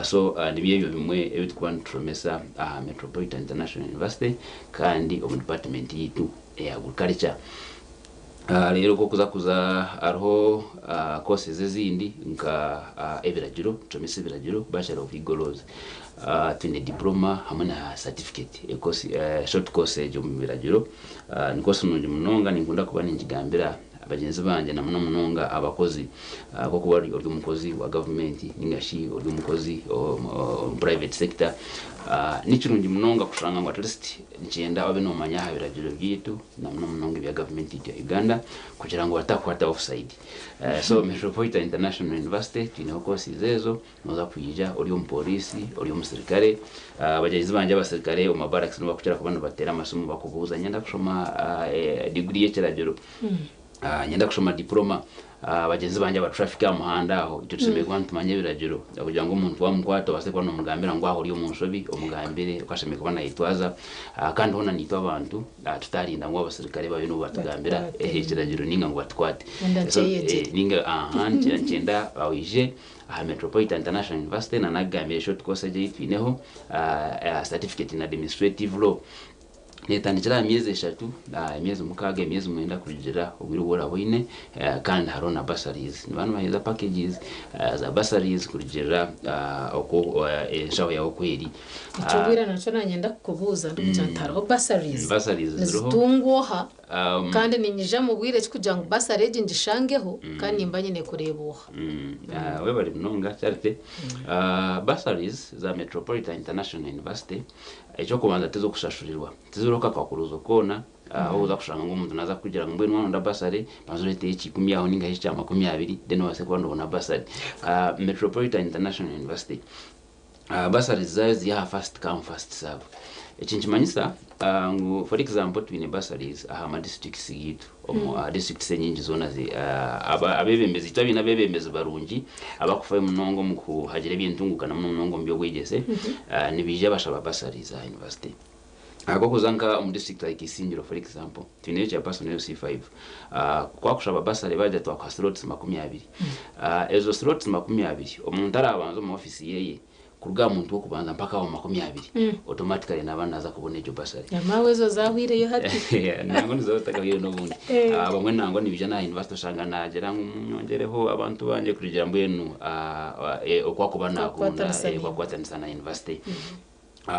So nibyo ebyo bimwe ebi turikuba nitushomesa aha Metropolitan International University kandi omu department yaitu eya Agriculture. Reero ku okuza kuza hariho courses ezindi nka ebiragiro, tushomesa ebiragiro, Bachelor of Legal Laws. Twine diploma hamwe na certificate, course, short course egyo omu biragiro. Ni course nungi munonga, ninkunda kuba ningigambira bagyenzi bangye na muno munonga abakozi. Ahabw'okuba ori omukozi wa gavumenti ninga shi ori omukozi omu private sector, ni kirungi munonga kushanga ngu at least nikyenda obe noomanya aha biragiro byaitu na muno munonga ebya gavumenti yaitu ya Uganda kugira ngu batakukwata offside. So Metropolitan International University twineho courses ezo, nooza kwija ori omupooriisi, ori omusirikare. Bagyenzi bangye abasirikare omu mabarracks nibo barikukira kuba nibateera amasimu bakubuuza nyenda kushoma degree y'ekiragiro. Nyenda kushoma diploma. Bagyenzi bangye aba traffic aha muhanda aho, itwe tushemereire kuba nitumanya ebiragiro kugira ngu omuntu wamukwata obaase kuba nomugambira ngu aho ori omu nshobi, omugambire oku ashemereire kuba nayetwaza. Kandi hoona naitwe abantu tutarinda ngu abasirikare babe nibo batugambira ekiragiro ninga ngu batukwate. Enda So, nkyeyegyere. Ninga aha nikyenda oije aha Metropolitan International University na nakugambira short course egyo ei twineho, certificate in administrative law. Neetandikira aha myezi 3, emyezi 6, emyezi 9 kurugiirira obwire obu oraba oine kandi hariho na bursaries. Nibaba nibaheereza packages za bursaries kurugiirira oku enshaho yaawe oku eri. Ekyo obwire nakyo nanyenda kukubuuza ndikugira nti hariho bursaries? Bursaries ziriho. Nizitungwa oha? Kandi ninyija mu bwire ki kugira ngu bursary egi ngishangeho kandi nimba nyine kureeba oha? Webare munonga Charity. Bursaries za Metropolitan International University ekyokubanza tizokushashurirwa, tiziriho kakwakuruzo koona ahu oza kushanga ngu omuntu naza kukugira ngu mbwenu waronda bursary banza oreeteyo ekikumi aho ningashi ekya 20 then obaase kuba nobona bursary. Metropolitan International University bursaries zaayo ziri aha first come first serve. Eki nikimanyisa ngu for example twine bursaries aha ma districts gaitu omu districts enyingi zoona abeebembezi itwe abaine abeebembezi barungi abakufayo munonga omu kuhagira eby'entunguuka na muno munonga omu by'obwegyese nibaija bashaba bursaries aha university. Ahabw'okuza nka omu district like Isingiro for example, twineyo chairperson LC5. Kwakushaba bursary bagira twakuha slots 20. Ezo slots 20 omuntu arabanza omu office yeye kuruga aha muntu w'okubanza mpaka aho 20 automatically naba naza kubona egyo bursary. Nyamaawe ezo zahwireyo hati. Nangwa nizo zitakahwire n'obundi. Bamwe nangwa nibaija n'aha university oshanga naagira ngu munyongyereho abantu bangye kurugira mbwenu okwakuba nakunda Kwakwatanisa eh, kwakwatanisa na university.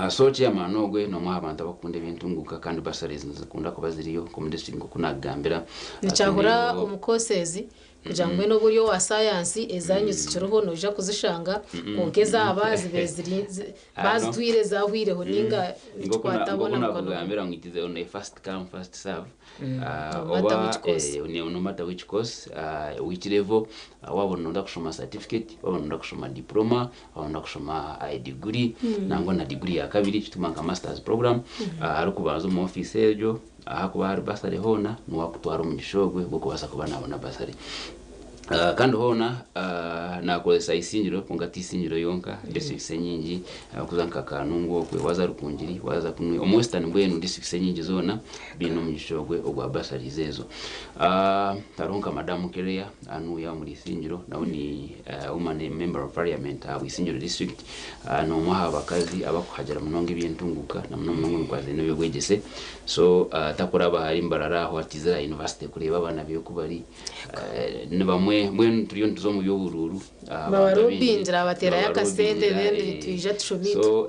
So chairman ogwe n'omwe aha bantu abakunda ebyentunguka kandi bursaries nizikunda kuba ziriyo nk'omu district nk'oku nakugambira. Nikyahura Twineyo omu courses kugira ngu mbwenu oba ori owa sayansi ezanyu zikiriho noija kuzishanga kwonka ezaaba zibe ziri Ah, no. bazitwire zahwireho ninga nikikwata Nk'oku bona mukono. nakugambira ngu it is on a first come first serve. No matter Oba which course. No matter which course, which level, waba nonda kushoma certificate, waba nonda kushoma diploma, waba nonda kushoma degree, nangwa na degree ya kabiri kituma nka masters program, arikubanza omu office egyo ahakuba hari bursary hoona niwakutwara omugisha ogwe gw'okubaasa kuba nabona bursary. Kandi hoona nakozesa Isingiro kwonka ti Isingiro yonka, districts enyingi kuza nka Kanungu okwe, waza Rukungiri, waza kumwe omu Western, mbwenu districts enyingi zoona biine omugisha ogwe ogwa bursaries ezo. Hariho nka Madamu Kereya anuya omuri Isingiro, nawe ni woman member of parliament aha Isingiro district, n'omwe aha bakazi abakuhagira munonga ebyentunguka na muno munonga omukwazi n'ebyobwegyese. So takuraba hari Mbarara aho atizire aha university kureeba abaana be oku bari. Ni bamwe mbwenu turiyo nituza omu by'oburuuru. Abantu abingi Babarobingira bateerayo akasente babarobingira, then twija tushome itwe. So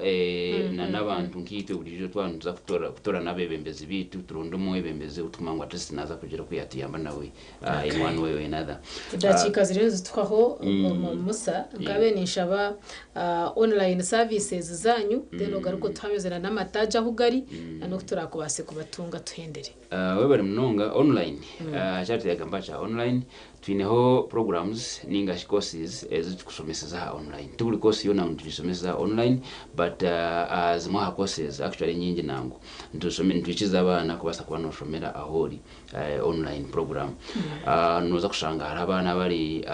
na n'abantu nk'itwe burijo twaba nituza kutora n'abebembezi biitu turonde omwebembezi otuma ngu at least naza kugira oku yatuyamba nawe in one way or another. Edakiika ziriyo nizituhwaho Musa, nkabe ninshaba online services zanyu then ogaruke otuhamizana n'amataagi ahu gari n'oku turakubaase kubatunga tuhendere. Webare munonga. Online kyatuyagamba kya online twineho Hariho programs ninga shi courses ezitukushomeseza aha online. Ti buri course yoona ngu nitugishomeseza aha online but zimwe aha courses actually nyingi nangwa nitwikiriza abaana kubaasa kuba noshomera ahu ori online program. Noza kushanga hariho abaana abari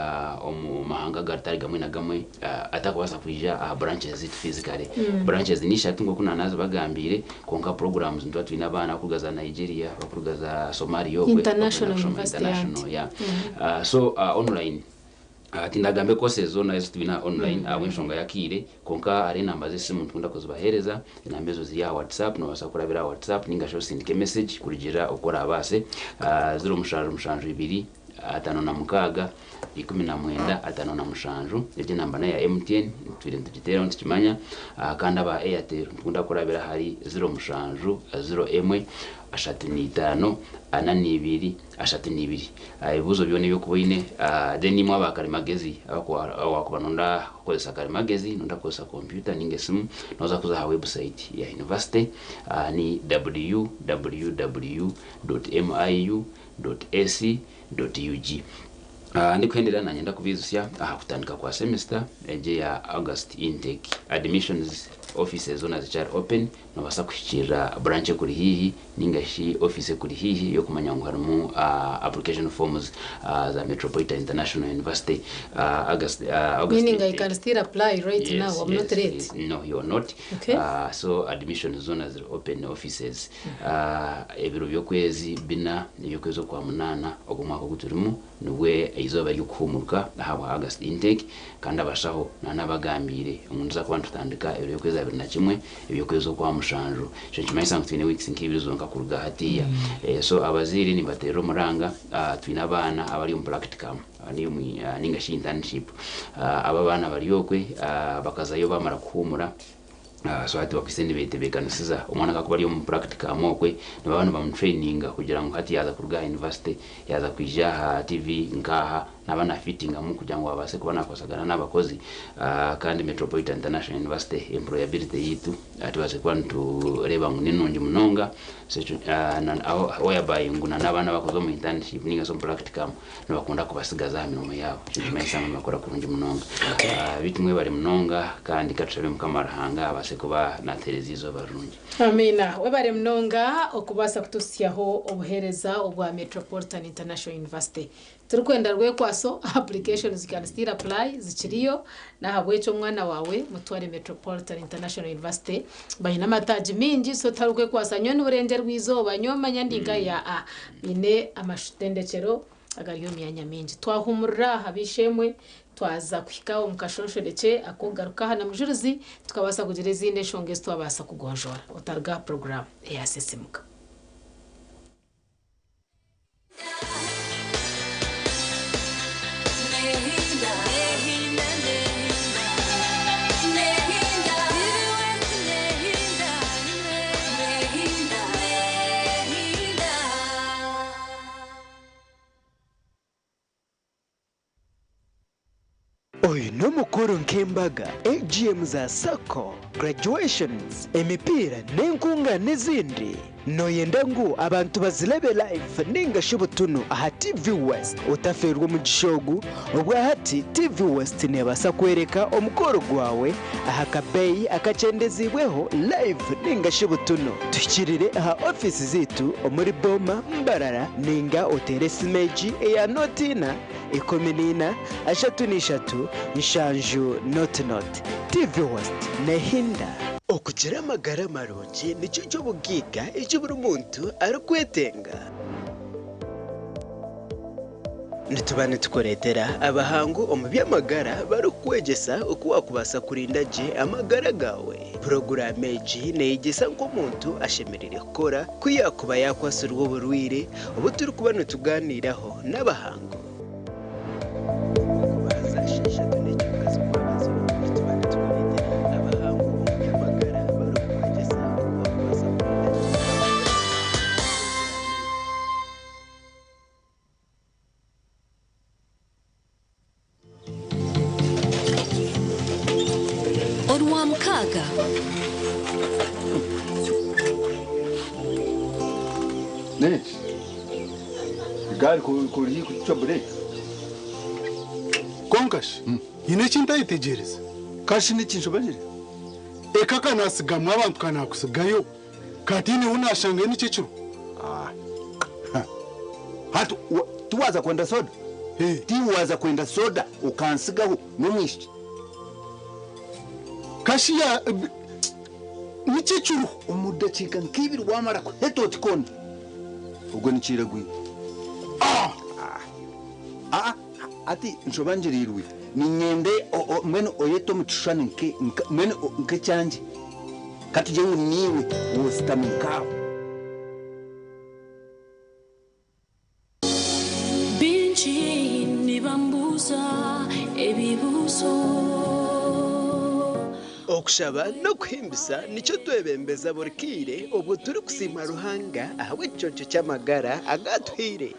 omu mahanga agatari gamwe na gamwe atakubaasa kwija aha branches ziitu physically. Branches ni ishatu nk'oku naanazibagambiire kwonka programs nituba twine abaana abarikuruga za Nigeria, abarikuruga za Somalia okwe International bakwenda kushoma University international anti. yeah. So online tindagambe courses zoona ezi twine aha online ahabw'enshonga y'akaire kwonka hariho enamba z'esimu nitukunda kuzibaheereza enamba ezo ziri aha WhatsApp noobaasa kurabira aha WhatsApp ninga shi osindike message kurugiirira oku oraabaase 0772 56 19 57 egyo enamba n'eya MTN tutwire nitugiteeraho nitukimanya kandi aba Airtel nitukunda kurabira ahari 07 01 35 42 32. Ebibuuzo byona ebi orikuba oine then imwe aba karimagezi wakuba noyenda kukozesa karimagezi noyenda kukozesa kompyuta ninga esimu noza kuza aha website ya university ni www.miu.ac.ug. Ndikuhendera nanyenda kubiijutsya aha kutandika kwa semester egi eya August intake. Admissions offices zoona zikyari open, nobaasa kuhikiirira branch ekuri haihi ninga shi office ekuri haihi y'okumanya ngu harimu application forms za Metropolitan International University August August Meaning I intake. can still apply right Yes, now, I'm yes, not late. yes. No, you are not. Okay. So admissions zoona ziri open offices. Ebiro by'okwezi bina eby'okwezi okwa munaana ogu omwaka ogu turimu nibwe eizooba ry'okuhuumurika ahabwa August intake kandi abashaho nanabagambiire ngu nituza kuba nitutandika ebiro by'okwezi 21 eby'okwezi okwa mushanju. Ekyo nikimanyisa ngu twine weeks nk'ibiri zonka kuruga hatiiya. So abazaire nimbateerera omuranga, twine abaana abari omu practicum ninga shi internship. Abo abaana bari okwe bakazayo bamara kuhuumura so hati bakwaitse nibetebeekanisiza. Omwana ku arikuba ari omu practicum okwe nibaba nibamutraininga kugira ngu hati yaaza kuruga aha university yaaza kwija aha TV nk'aha naaba nafitingamu kugira ngu abaase kuba nakwasagana n'abakozi. Kandi Metropolitan International University employability yaitu tubaase kuba nitureeba ngu ni nungi munonga so ekyo whereby ngu na n'abaana abakuza omu internship ninga shi omu practicum nibakunda kubasigaza aha mirimo yaabo. Ekyo nikimanyisa ngu nibakora kurungi munonga. Beitu mwebare munonga kandi katushabe Mukama Ruhanga abaase kuba naatuheereza eizooba rirungi. Amiina. Webare munonga okubaasa kutuhitsyaho obuheereza obwa Metropolitan International University. Turikwenda rwekwaso, applications can still apply, zikiriyo, n'ahabw'ekyo omwana waawe mutware Metropolitan International University, baine amataagi maingi so tihariho kwekwasa nyowe ni burengyerwa izooba, nyowe manya ndi nkahi aa, baine amashendekyero agari omu myanya mingi. Twahumurira aha b'eishe-emwe, twaza kuhika omu kashonshorekye ak'okugaruka aha na Mujurizi, tukabaasa kugira ezindi enshonga ezi twabaasa kugonjoora. Otaruga aha puroguraamu eya Sisimuka. Oyu n'omukoro nk'embaga, AGM za sacco, graduations, emipiira n'enkungaana ezindi. Nooyenda ngu abantu bazirebe live ninga shi butunu aha TV West? Otafeerwa omugisha ogu, obwahati TV West neebaasa kworeka omukoro gwawe aha kabeeyi akakyendeziibweho live ninga shi butunu. Tuhikirire aha ofiisi zaitu omuri Boma, Mbarara ninga oteere esimu egi eya nooti ina, 14, 33, 7 nooti nooti. TV West neehinda. Okugira amagara marungi nikyo ky'obugaiga eki buri muntu arikwetenga. Nituba nitukureetera abahangu omu by'amagara barikukwegyesa oku waakubaasa kurinda gye amagara gaawe. Puroguraamu egi neeyegyesa nk'omuntu ashemereire kukora ku yaakuba yaakwatsirwe oburwaire obu turikuba nitugaaniiraho n'abahangu. Orwamukaaga. Nenki? Egaari ku ori haihi kucwa bureeki? Kwonka shi haine eki ntayetegyereza? Kashi niki nshobanire? Eka ka naasigamu abantu ka naakusigayo, katiine hu naashangayo nikyo ekiro. Hati tiwaaza kwenda soda? Tiwaaza kwenda soda okansigaho n'omwishiki? Kashi ya nikyo ekiriho. Omu dakiika nk'ibiri waamara kuheta oti kona, ogwo nikiiragwire. Aa hati nshoba ngiriirwe, niinyenda mbwenu oyete omu kishushani mbwenu nk'ekyangye. Ka tugire ngu niiwe woositami nk'aho. Baingi nibambuuza ebibuuzo. Okushaba n'okuhimbisa nikyo twebembeza buri kaire obwo turikusiima Ruhanga ahabw'ekiconco ky'amagara agu atuhaire.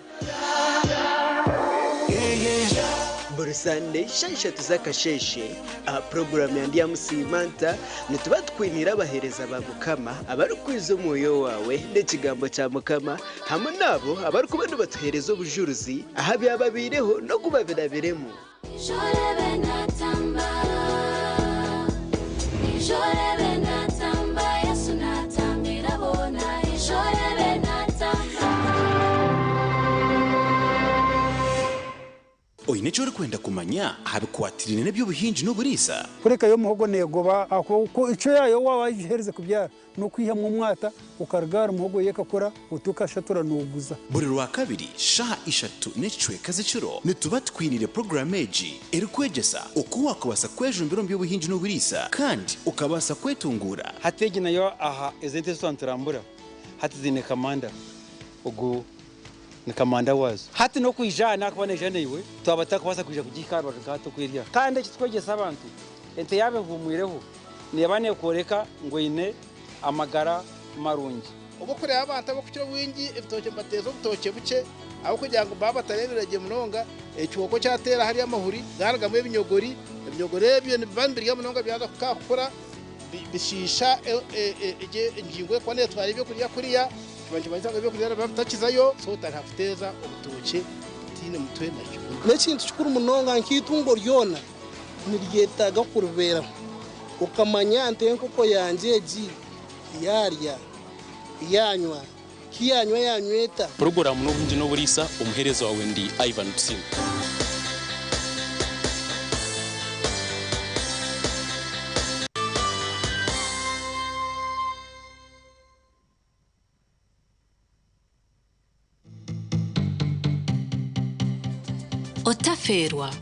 Buri Sande shaaha ishatu z'akasheeshe aha puroguraamu ya Ndyamusiima Nta, nituba tukwiniire abaheereza ba Mukama abarikukwiza omwoyo waawe n'ekigambo kya Mukama hamwe n'abo abarikuba nibatuheereza obujurizi aha byababaireho n'oku babirabiremu. Oine eki orikwenda kumanya aha bikwatiraine n'eby'obuhingi n'oburiisa? Kureka yo muhogo neegoba ahabw'okuba icwe yaayo waaba wagiherize kubyara n'okwihamu omwata okaruga ahari muhogo yo ekakura oti okashatura nooguza. Buri Rwakabiri shaaha ishatu n'ekicweka z'ekiro nituba tukwiniire puroguraamu egi erikwegyesa oku waakubaasa kwejumbira omu by'obuhingi n'oburiisa kandi okabaasa kwetunguura. Hati egi nayo aha ezi ente ezi twaba niturambura hati ziine kamanda ogu ni kamanda waazo. Hati n'okwija aha naakuba naija naiwe, twaba tutakubaasa kwija kugihika aha rubaju nka hati oku eri aha. Kandi eki turikwegyesa abantu, ente yaaba ehuumwireho, neeba neekworeka ngu eine amagara marungi. Obu orikureeba abantu abarikukira obwingi ebitookye nibateeza obutookye bukye ahabw'okugira ngu baaba batareebire gye munonga, ekihooko kyateera hariya amahuri garugamu ebinyogori, ebinyogori ebyo nibiba nibirya munonga byaza kukura bishiisha engingo erikuba neetwara ebyokurya kuriya, kiba nikimanyisa ngu ebyokurya nibiba bitakizayo, so otariha kuteeza obutookye butaine mutwe na kibunu. N'ekintu kikuru munonga nk'eitungo ryona niryetaaga kuribeeraho okamanya nti enkoko yangye egi yaarya, yaanywa, ki yaanywa yaanywa eta? Puroguraamu n'obuhingi n'oburiisa, omuheereza waawe ndi Ivan Tusiime. Otafeerwa.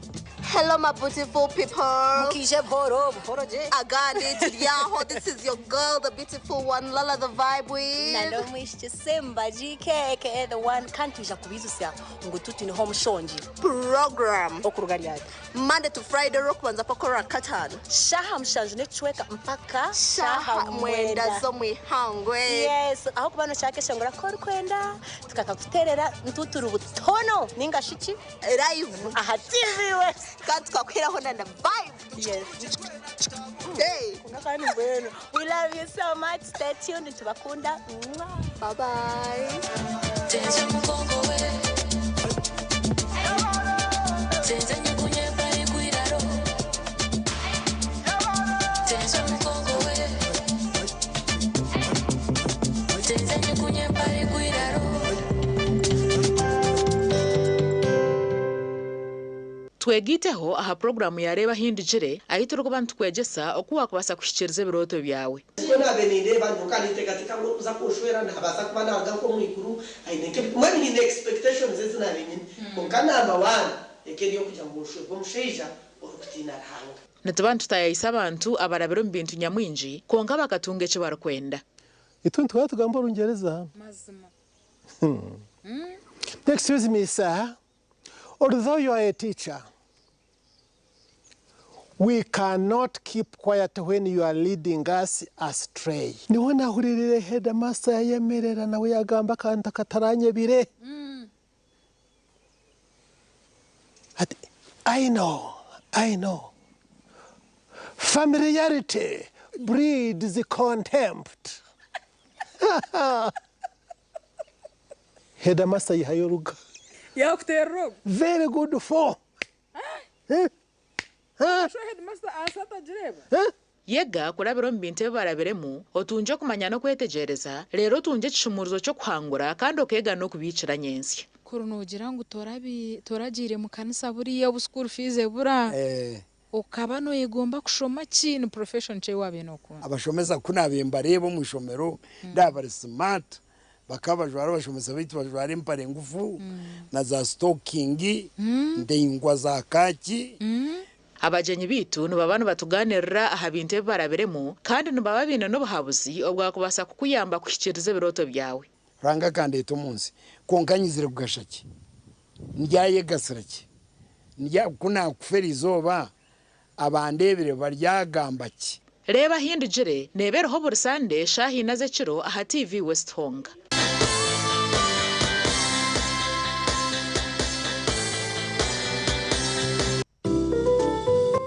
Hello my beautiful people. Mukije buhoro buhoro gye. Agandi turyaho this is your girl the beautiful one Lala the vibe with. Na n'omwishiki Simba GK aka the one kandi twija kubiijutsya ngu tutwineho omushongi. Program. Okuruga ryari? Monday to Friday Orwokubanza paka Orwakataano. Shaaha mushanju n'ekicweka mpaka Shaaha mwenda z'omwihangwe. Yes, ahabw'okuba nokyakeshongora ku orikwenda tukakakuteerera nitwo turi butono ninga shi ki? Live. Aha TV West. Kandi tukakuheraho na na vibe. Yes. Hey. Kandi mbwenu. We love you so much. Stay tuned. Nitubakunda. Mwah. Bye bye. Twegaiteho aha puroguraamu ya Reeba Ahindukire ahu turikuba nitukwegyesa oku waakubaasa kuhikiiriza ebirooto byawe. Nikwo naabaire nindeeba, nyowe nka ninteekateeka ngu orikuza kunshwera naabaasa kuba naaruga nk'omu iguru, aine nk'ebi, mbwenu nyine expectations ezi naabaire nyine. Kwonka number one eka eri ey'okugira ngu nshwerwe omushaija orikutiina Ruhanga. Nituba nitutaayaayisa abantu abarabire omu bintu nyamwingi kwonka bakatunga eki barikwenda. Itwe nituhora tugamba Orungyereza. Mazima. Excuse me sir, although you are a teacher, we cannot keep quiet when you are leading us astray. Niho nahuririire headmaster yayemerera nawe yagamba akantu akataranyebire. Ati, I know, I know. Familiarity breeds contempt. Headmaster yihayo oruga. Yakuterera ogu. Very good for. Eh? Headmaster ahansi atagireeba. Yega kurabira omu bintu ebi barabiremu, otungye okumanya n'okwetegyereza, reero otungye ekishumuurizo ky'okuhangura kandi okeega n'okubiikira nyentsya. Kuri noogira ngu toragiire mu kanisa buriya obu school fees ebura, okaba nooyegomba kushoma ki? Ni profession ki ei waabaire nookunda? Abashomesa ku naabaire mbareeba omu ishomero ndaaba bari smart, bakaba bajwara abashomesa baitu bajwara empare ngufu na za sitokingi ndaingwa za kaaki. Abagyenyi baitu nibaba nibatugaaniirira aha bintu ebi barabiremu kandi nibaba baine n'obuhabuzi obwakubaasa kukuyamba kuhikiiriza ebirooto byawe. Ruhanga akandeeta omu nsi, kwonka nyizire kugasha ki? Ndyayegasira ki? Ndya, ku naakufa eri izooba, abandeebire baryagamba ki? Reeba ahi ndugire, neeba eriho buri Sande shaaha ina z'ekiro aha TV West Hong.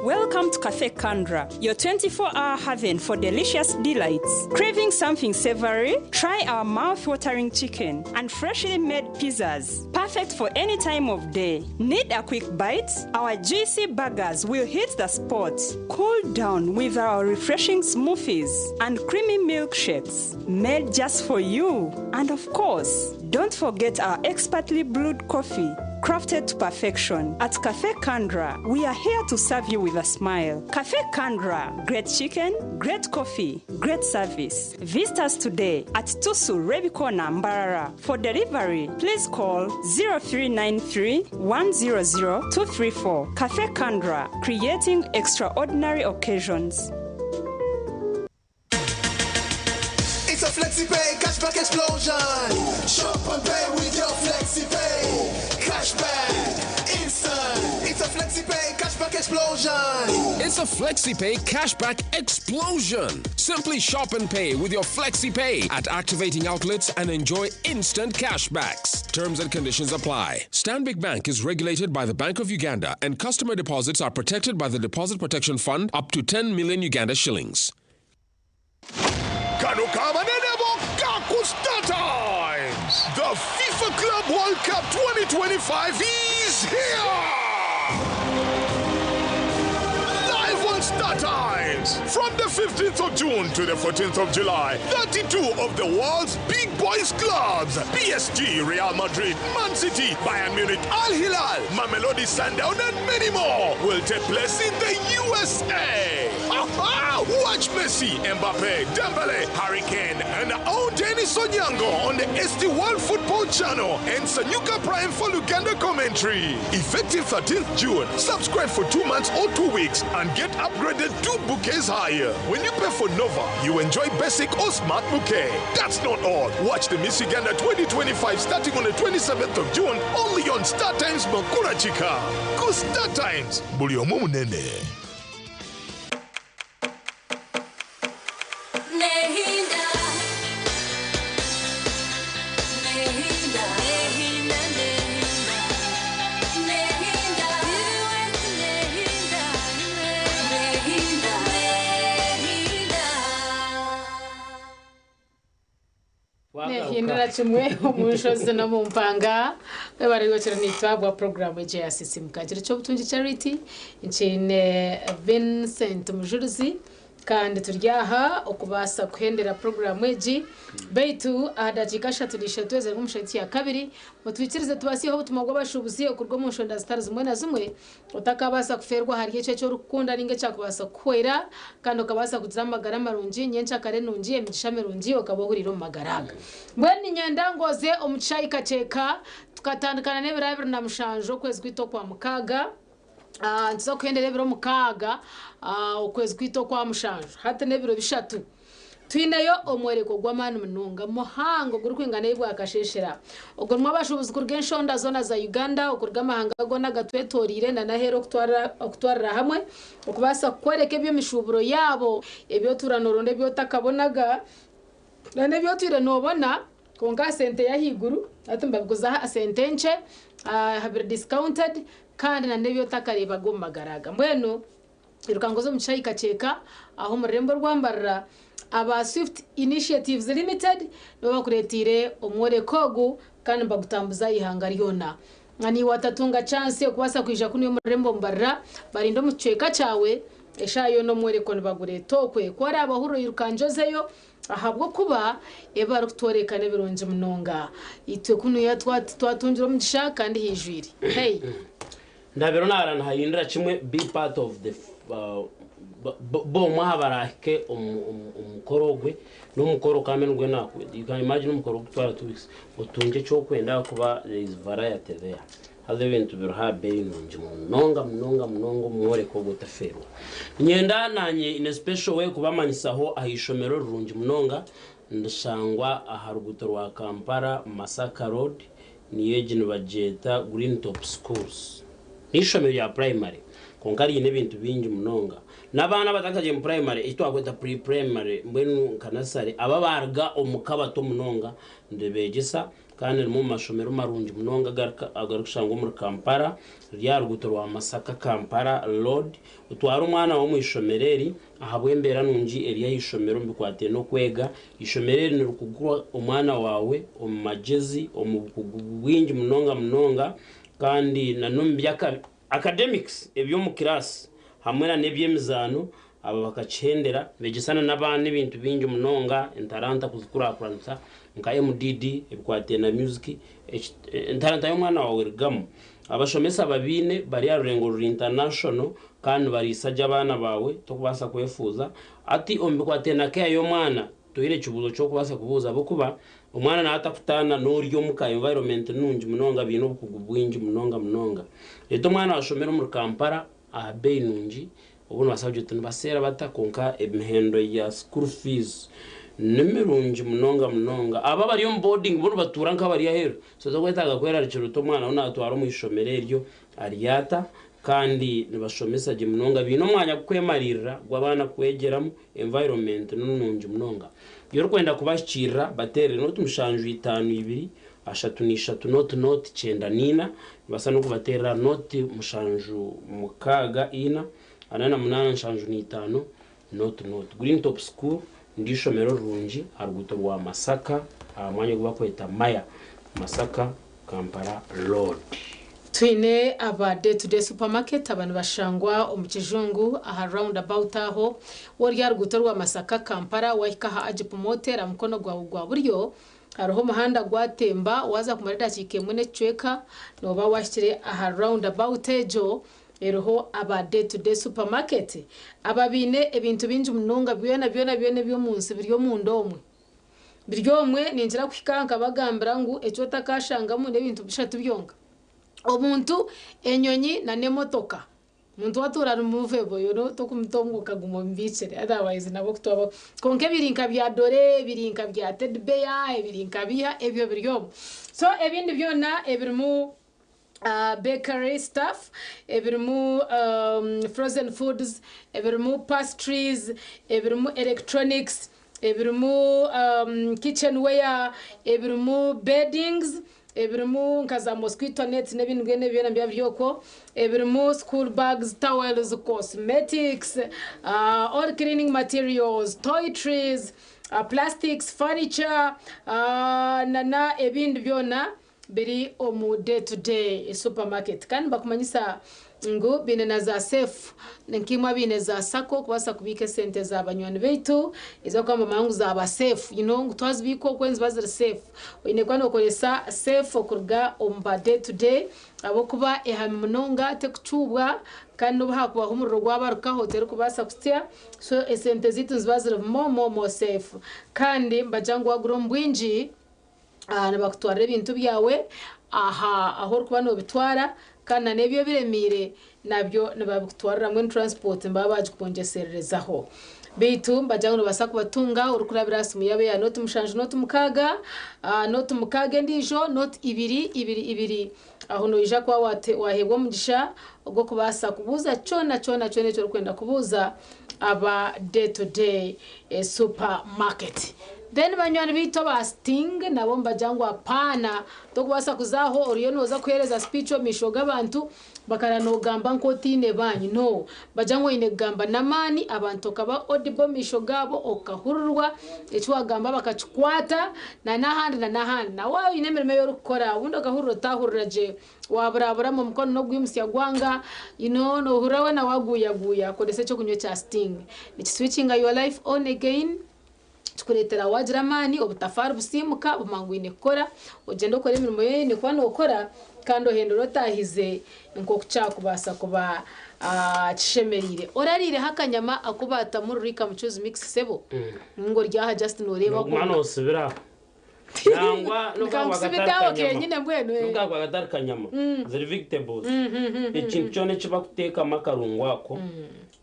Welcome to Cafe Kandra, your 24 hour haven for delicious delights. Craving something savory? Try our mouth watering chicken and freshly made pizzas. Perfect for any time of day. Need a quick bite? Our juicy burgers will hit the spot. Cool down with our refreshing smoothies and creamy milkshakes made just for you. And of course, don't forget our expertly brewed coffee crafted to perfection. At Cafe Kandra, we are here to serve you with a smile. Cafe Kandra, great chicken, great coffee, great service. Visit us today at Tusu Rebikona Mbarara. For delivery, please call 0393 100 234. Cafe Kandra, creating extraordinary occasions. It's a FlexiPay cashback explosion. Shop and pay with your FlexiPay. Cashback, instant. It's a FlexiPay cashback explosion. It's a FlexiPay cashback explosion. Simply shop and pay with your FlexiPay at activating outlets and enjoy instant cashbacks. Terms and conditions apply. Stanbic Bank is regulated by the Bank of Uganda and customer deposits are protected by the Deposit Protection Fund up to 10 million Uganda shillings. Kano kabanene bokka ku Star Times. The FIFA Club World Cup 2025 is here! Live on Star Times! From the 15th of June to the 14th of July, 32 of the world's big boys clubs PSG, Real Madrid, Man City, Bayern Munich, Al Hilal, Mamelodi Sundown, and many more will take place in the USA. Watch Messi, Mbappe, Dembele, Harry Kane, and our own Dennis Onyango on the ST World Football Channel and Sanyuka Prime for Luganda commentary. Effective 13th June, subscribe for 2 months or 2 weeks and get upgraded 2 bouquets higher. When you pay for Nova, you enjoy basic or smart bouquet. That's not all. Watch the Miss Uganda 2025 starting on the 27th of June only on Star Times Makura Chika. Go Star Times. Buli omu munene. Nehinda, nehinda, nehinda, nehinda, nehinda, nehinda, nehinda. Nehindura kimwe omu nshozi n'omu mpanga webarigokera nitwabwa puroguramu egi ya sisimuka kiro ky'obutungi charity nkiine Vincent Mujurizi kandi turi aha okubaasa kuhendera puroguramu egi beitu aha dakiika 33 eziri omu shati ya kabiri mutwikirize tubasiiho obutumwa bw'abashuubuzi okuruga omu nshonda zitari zimwe na zimwe otakabaasa kufeerwa ahari ekyo eki orikukunda ninga ekyakubaasa kukuhwera kandi okabaasa kugira amagara marungi nyenkyakare nungi emigisha mirungi okaba ohuriire omu magara aga. Mbwenu niinyenda ngu oze omu kishaayi kakyeka tukatandikana n'ebiro 27 okwezi kwaitu okwa mukaaga. Nituza kuhendera ebiro 6 okwezi kwaitu okwa mushanju hati n'ebiro 3. Twineyo omworeko gw'amaani munonga muhango gurikwingana ei bwakasheeshera. Ogurimu abashuubuzi kuruga enshonda zoona za Uganda, okuruga amahanga goona agatwetoreire nana aheeru okutwarira hamwe okubaasa kukworeka eby'emishuuburo yaabo ebi otuura nooronda ebi otakabonaga nana ebi otwire noobona kwonka aha sente y'ahaiguru hati nibabiguza aha sente nkye biri discounted kandi nana ebi otakareebaga omu magara aga. Mbwenu iruka ngu oze omu kishaayi kakyeka aho omu rurembo rwa Mbarara aba Swift Initiatives Limited nibo bakureeteire omworeko ogu kandi nibagutambuza eihanga ryona. Naiwe watatunga chance okubaasa kwija kunu omu rurembo Mbarara, barinde omu kicweka kyawe, eshaaha yoona omworeko nibagureeta okwe. Ku oraabahurire oirukangye ozeyo ahabw'okuba ebi barikutworeka n'ebirungi munonga. Itwe kunuya twatungire omugisha kandi haijwire. Hey! Ndabire naara nihahindura kimwe be part of the ba omwe aha baraahike omu mukoro ogwe n'omukoro kandi nigwo naku you can imagine omukoro gukutwara 2 weeks otungye ekyokwenda ahakuba there is variety there haza ebintu biriho aha beeyi nungi munonga munonga munonga omu mworeko ogwo otafeerwa. Niinyenda naanye in a special way kubamanyisaho aha ishomero rirungi munonga nirishangwa aha ruguuto rwa Kampala Masaka road Niyo egi nibagyeta Green Top Schools. N'eishomero rya purayimare kwonka riine ebintu bingi munonga. N'abaana abatakagiire mu purayimare eki twakweta pre-primary mbwenu nka nasare abo abaruga omu ka bato munonga niribeegyesa kandi rimu omu mashomero marungi munonga agarikushangwa omuri Kampala riri aha ruguuto rwa Masaka Kampala Road. Otware omwana waawe omu ishomero eri Ahabw'embeera nungi eri aha ishomero omu bikwataine n'okwega, eishomero eri nirikugura omwana waawe omu magyezi, omu bukugu bwingi munonga munonga kandi na n'omu bya academics, eby'omu kiraasi hamwe na n'eby'emizaano. Aba bakakihendera nibegyesa na n'abaana ebintu bingi munonga, entaranta kuzikurakuranisa nka MDD, ebikwataine na music, entaranta y'omwana waawe erigamu. Abashomesa babiine bari aha rurengo ruri international Kandi nibariisa gye abaana baawe, torikubaasa kwefuuza. Hati omu bikwataine na care y'omwana, toine kibuuzo ky'okubaasa kubuuza ahabw'okuba omwana naaba atakutaana n'ori omuka, environment nungi munonga, baine obukugu bwingi munonga munonga. Reeta omwana waawe ashomere omuri Kampala aha beeyi nungi, obu nobaasa kugira oti nibaseera bata kwonka emihendo ya school fees ni mirungi munonga munonga. Abo abari omu boarding bo nibatuura nk'abari aheeru, so torikwetaaga kwerarikirira oti omwana ou naatwara omu ishomero eryo ari ata. Kandi nibashomesa gye munonga, baine omwanya gw'okwemariirira gw'abaana kwegyeramu, environment ni nungi munonga. Orikwenda kubahikiirira, bateerere nooti mushanju itaano ibiri ashatu na ishatu nooti nooti kyenda na ina. Nibaasa n'okubateerera aha nooti mushanju mukaaga ina ana na munaana nshanju na itaano nooti nooti. Green Top School niryo ishomero rirungi aha ruguuto rwa Masaka aha mwanya ogu barikweta Maya, Masaka Kampala Road. Twine aba Day to Day Supermarket aba nibashangwa omu Kijungu aha round about aho wori aha ruguuto rwa Masaka Kampala wahika aha Agip Motel aha mukono gwawe gwa buryo hariho omuhanda gwatemba waza kumara edakiika emwe n'ekicweka noba wahikire aha round about egyo eriho aba Day to Day Supermarket aba baine ebintu bingi munonga byona byona byona eby'omunsi biri omunda omwe. Biri omwe ninkira kuhika nkabagambira ngu eki otakashangamu n'ebintu bishatu byonka, omuntu, enyonyi na n'emotoka. Omuntu watuura ari movable you tokumuta ngu okaguma omubiikire otherwise nabwo kutwabaho. Kwonka ebiri nka bya dore, ebiri nka bya teddy bear, ebiri nka biiha ebyo biri omwo. So ebindi byona ebirimu bakery stuff, ebirimu frozen foods, ebirimu pastries, ebirimu electronics, ebirimu kitchen ware, ebirimu beddings, ebirimu nka za mosquito nets n'ebindi mbwenu ebyo byona nibiba biri okwo, ebirimu school bags, towels, cosmetics, all cleaning materials, toiletries, plastics, furniture nana ebindi byona biri omu Day to Day Supermarket kandi nibakumanyisa ngu baine na za seefu nkaimwe abaine za sacco kubaasa kubiika esente za banywani baitu ezi barikuba nibamanya ngu zaaba seefu you know ngu twazibiika okwe niziba ziri seefu. Oine kuba nookoresa seefu okuruga omu ba Day to Day ahabw'okuba ehami munonga tekucuubwa kandi n'obu haakubaho omuriro gwabarukaho terikubaasa kutsya so esente zaitu niziba ziri more more more safe kandi nibagira ngu waagura omu bwingi Nibakutwarira ebintu byawe aha ahu orikuba noobitwara kandi na n'ebyo ebiremeire nabyo nibabikutwarira mbwenu transport nibaba baagikongyesererezaho. Beitu nibagira ngu noobaasa kubatunga orikurabira aha simu yaabo eya nooti mushanju nooti mukaaga, nooti mukaaga endiijo nooti ibiri ibiri ibiri. Aho noija kuba waaheebwa omugisha ogw'okubaasa kubuuza kyona kyona kyona eki orikwenda kubuuza aba Day to Day Supermarket. Then banywani baitu aba Sting nabo nibagira ngu apaana, tokubaasa kuza aho oriyo nooza kuheereza speech omu maisho g'abantu bakara noogamba nk'otaine baanyu. No. Nibagira ngu oine kugamba n'amaani abantu okaba audible omu maisho gaabo okahurirwa, eki waagamba bakakikwata na n'ahandi na n'ahandi. Na waaba oine emirimo ei orikukora obundi okahurira otaahurira gye, waaburaburamu omukono n'ogwimutsya gwanga, you know, noohurira weena waaguuyaguuya, koresa eky'okunywa ekya Sting. Nikiswitchinga your life on again. Kikureetera waagira amaani, obutafaari busiimuka, bumangwine kukora, ogyenda okora emirimo ei oine kuba nookora kandi ohendera otaahize nk'oku kyakubaasa kuba kishemereire. Orariireho akanyama aku baatamu Rurika Mucuuzi Mix sebo? Ninga ori aha just nooreeba Nooguma kwonka? noosibira aho. Nangwa n'obu kakuba katari Nkankusibidde aho kanyama. kenyine mbwenu. N'obu kakuba katari kanyama. Ziri vegetables. Ekintu kyona eki bakuteekamu akarungo ako,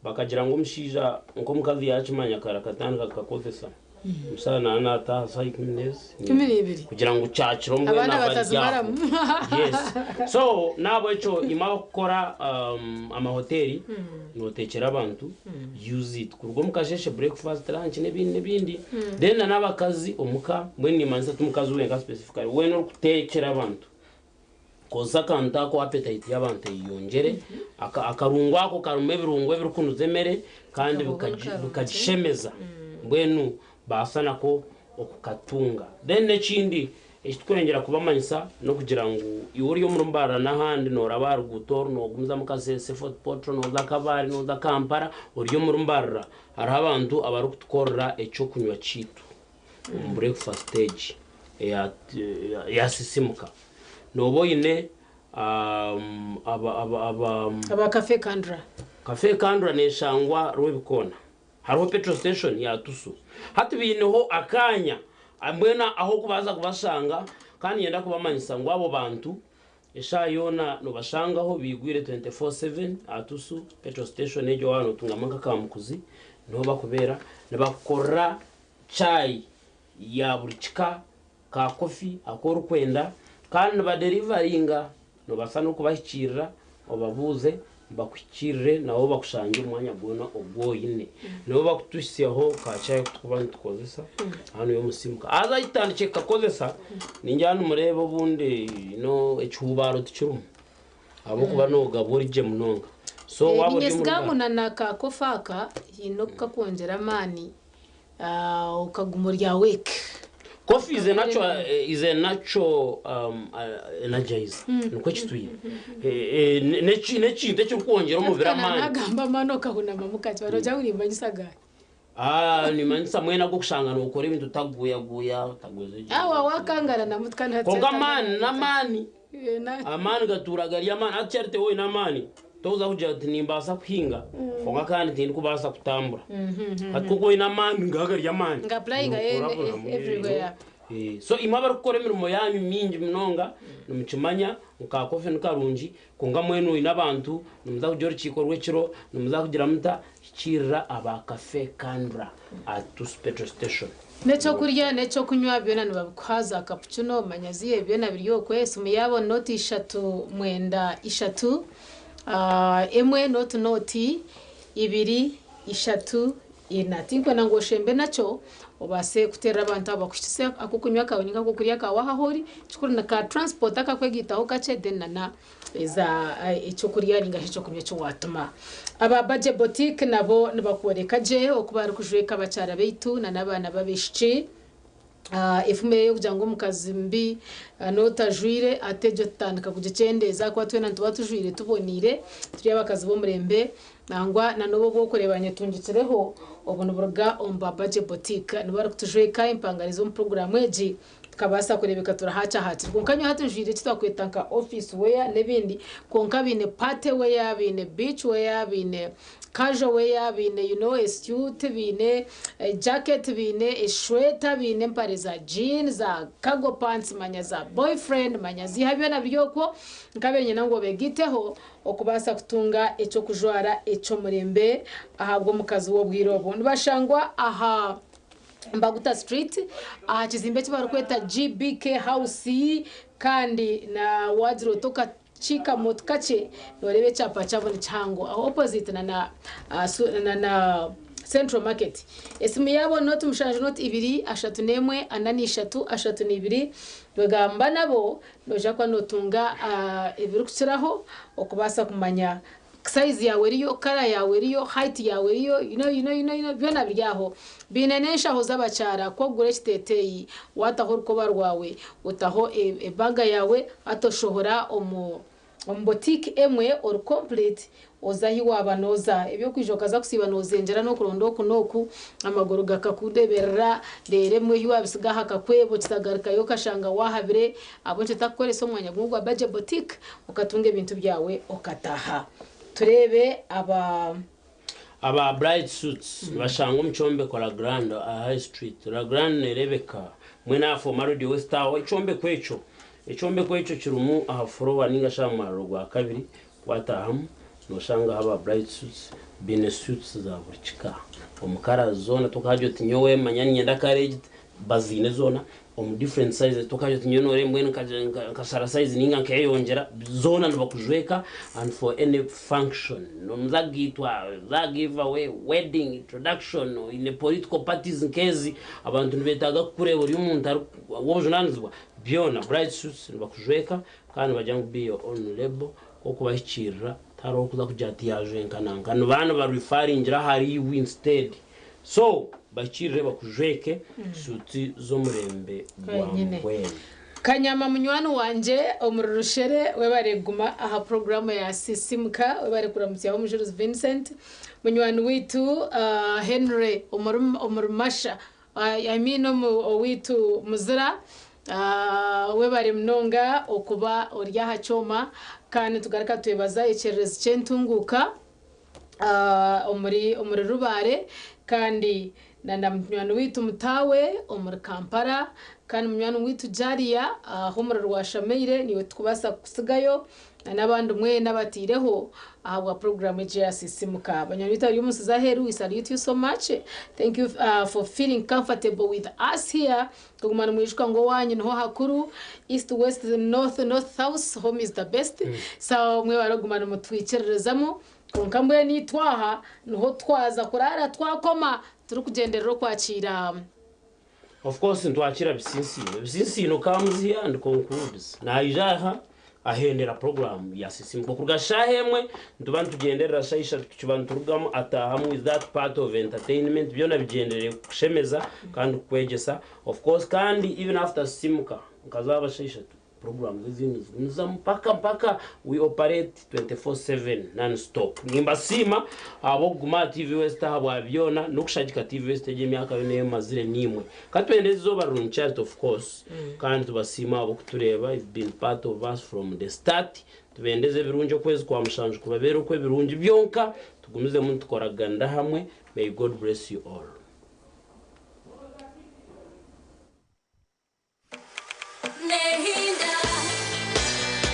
Bakagira ngu omushaija nk'omukazi yaakimanya kare akatandika kukakozesa, omushaija naaba naataaha shaaha 12 kugira ngu kyakiro mbwenu Abaana abe ari aho. batazimaramu. Yes. So n'ahabw'ekyo imwe abakukora amahoteeri nooteekyera abantu, use it. Kuruga omu kasheeshe breakfast, lunch n'ebindi n'ebindi. Then na n'abakazi omuka, mbwenu nimanyisa ti mukazi wenka specifically, weena orikuteekyera abantu. Kozesa akantu ako appetite y'abantu eyeyongyere. Akarungo ako karimu ebirungo ebirikunuza emere kandi bikagishemeza. Mbwenu baasa nako okukatunga. Then n'ekindi eki turikwongyera kubamanyisa n'okugira ngu iwe ori omuri Mbarara n'ahandi nooraba aha ruguuto oru noogumizamu Kasese, Fort Portal, nooza Kabale, nooza Kampala, ori omuri Mbarara hariho abantu abarikutukorera eky'okunywa kyaitu. omu breakfast egi eya sisimuka nooba oine aba. Aba Cafe Kandra. Cafe Kandra neshangwa Rwebikoona hariho petrol station ya Tusu hati baineho akaanya mbwenu ah'okubaasa kubashanga kandi niinyenda kubamanyisa ngu abo bantu Eshaaha yoona nobashangaho baigwire 24/7 aha Tusu petrol station egyo waaba notungamu nka Kamukuzi niho bakubeera nibakukorera chai ya buri kika ka coffee aku orikwenda kandi nibaderivaringa nobaasa n'okubahikiirira obabuuze bakuhikiirire nabo bakushangye omu mwanya gwona ogu oine. Nibo bakutuhitsyaho ka chai aku turikuba nitukozesa hanu y'omusimuka. Haza ahi tutandikire kukakozesa ningira nimureeba obundi no ekihuubaaro tikirimu ahabw'okuba noogabwa ori gye munonga. So waaba ori omu Niinyesiga ngu ruganda. na na ka kofi aka haine oku kakwongyera amaani Okaguma ori awake. Coffee is a natural, is a natural energizer nikwo kitwire. N'ekintu ekirikwongyera omubiri amaani. Nagamba amaani okahunamamu kakye noogira ngu nimbanyisa gaahi? Ah, nimanyisa mwena ag'okushanga nookora ebintu otakuguyaguya, otagweza gye. Ah, waakangara na mutu kandi hati Kwonka amaani n'amaani. Amaani gatuura gari amaani. Hati Charity waaba oine amaani, tokuza kugira oti nimbaasa kuhinga kwonka kandi tindikubaasa kutambura. Hati ku okuba oine amaani ngaba gari amaani. Nga applyinga Nookora buri hamwe, everywhere. So imwe abarikukora emirimo yaanyu mingi munonga nimukimanya ngu ka kofi ni karungi kwonka mwena oine abantu nimuza kugira orukiiko rw'ekiro nimuza kugira muta hikiirira aba Cafe Kandra at Tusu Petrol Station. N'ekyokurya n'ekyokunywa byona nibabikuha, za kapucuno, manya ziihe byona biri okwo. Esimu yaabo ni nooti ishatu mwenda ishatu, emwe nooti nooti ibiri ishatu ina. Tinkwenda ngu oshembe nakyo obaase kuteerera abantu abo bakuhikize ak'okunywa kaawe ninga ak'okurya kaawe ahu ori. Ekikuru ni ka transport akakwegaitaho kakye then na na eza ekyokurya ninga shi ekyokunywa eki waatuma. Aba Bagye Boutique nabo nibakworeka gye oku barikujweka abakyara baitu na n'abaana b'abaishiki. Efumu ey'okugira ngu omukazi mubi n'otajwire ate egyo tutandika kugikyendeeza ahakuba twena nituba tujwire tuboneire turi abakazi b'omurembe. Nangwa na n'obu obw'okureeba nyetungikireho obu niburuga omu ba Bagye Boutique. Nibo barikutujweka empangare z'omu puroguraamu egi. Tukabaasa kureebeka turahakyahakire. Kwonka nyowe hati njwaire eki twakweta nka office wear n'ebindi, kwonka baine party wear, baine beach wear, baine casual wear, baine you know a suit, baine jacket, baine eshweta, baine empare za jean, za cargo pants, manya za boyfriend, manya ziiha byona biri okwo. Nkabaire niinyenda ngu obegaiteho okubaasa kutunga eky'okujwara eky'omurembe ahabw'omukazi w'obwire obu. Nibashangwa aha. Mbaguta Street aha kizimbe eki barikweta GBK House kandi na waagira oti okakiika motu kakye nooreeba ekyapa kyabo ni kihango aho opposite na na na na. Central Market. Esimu yaabo noti mushanju noti ibiri ashatu n'emwe ana n'ishatu ashatu n'ibiri wegamba nabo noija kuba notunga ebirikukiraho okubaasa kumanya size yaawe eriyo, colour yaawe eriyo, height yaawe eriyo, you know, you know, you know, you know, byona biri aho. Baine n'enshaho z'abakyara ku okugura ekiteeteeyi waataho orukoba rwawe otaho ebaga yaawe hati oshohora omu omu boutique emwe ori complete oza ahi waaba nooza. Eby'okwija okaza kusiiba noozengyera n'okuronda oku n'oku amaguru gakakudeeberera reero ebimwe ebi waabisiga aha kakwebo kitagarukayo okashanga waahabire ahabw'enki otakukoresa omwanya gumwe ogwa Budget Boutique okatunga ebintu byawe okataha. Tureebe aba. Aba Bright Suits nibashangwa omu kyombeko La Grande aha High Street. La Grande nereebeka mbwenu aha Former Radio West aho ekyombeko ekyo. Ekyombeko ekyo kirimu aha furowa ninga shi aha mwariro gwa kabiri wataahamu noshangaho aba Bright Suits baine suits za buri kika omu colours zoona tokagira oti nyowe manya niinyenda colour egi baziine zoona omu different sizes tokagira oti nyowe noreeba mbwenu nkashara size ninga nkeyongyera zoona nibakujweka and for any function nomuza kugaitwa za give away, wedding, introduction oine political parties nkezi abantu nibetaaga kukureeba ori omuntu w'obujunanizibwa byona Bright Suits nibakujweka kandi nibagira ngu be your own label okubahikirira tihariho orikuza kugira ati yajwenka nanka nibaba nibareferringira ahari iwe instead So bahikirire bakujweke suuti z'omurembe gwa Wenyine. mbwenu. Kanyama munywani wangye omuri Rushere webare kuguma aha puroguramu ya Sisimuka webare kuramutsyaho Omujurizi Vincent munywani waitu Henry omuri omuri Masha I mean omu owaitu Muzira webare munonga okuba ori aha kyoma kandi nitugaruka twebaza ekyererezi ky'entunguuka omuri omuri Rubare kandi na na munywani waitu Mutaawe omuri Kampala kandi munywani waitu Jalia aho omuri Rwashamaire niiwe tukubaasa kukutsigayo na n'abandi mwena abataireho ahabwa puroguraamu egi eya Sisimuka. Banywani baitu abari omu nsi z'aheeru we salute you so much. Thank you for feeling comfortable with us here. Kuguma nimwijuka ngu owaanyu niho hakuru, east, west, north, north, south, home is the best. So mwebare kuguma nimutwikiririzamu. Kwonka mbwenu itwe aha niho twaza kuraara twakoma turikugyenderera okwakiira. Of course nitwakira Bisinsiino. Bisinsiino comes here and concludes. Naija aha ahendera program ya Sisimuka. Okuruga shaaha emwe nituba nitugyenderera shaaha ishatu tukiba niturugamu ataahamu with that part of entertainment byona bigyendereire kukushemeza kandi kukwegyesa of course kandi even after Sisimuka nka zaaba shaaha ishatu Programmes ezindi nizigumizamu mpaka mpaka we operate 24/7 non stop. Nimbasiima ahabw'okuguma aha TV West ahabwa byona n'okushagika TV West egi emyaka yoona ei emazire naimwe. Ka twende eizooba rirungi Charity of course kandi tubasiime ahabw'okutureeba you've been part of us from the start. Tubendeze ebirungi okwezi kwa mushanju kubabeere okw'ebirungi byonka tugumizemu nitukoraganira hamwe may God bless you all.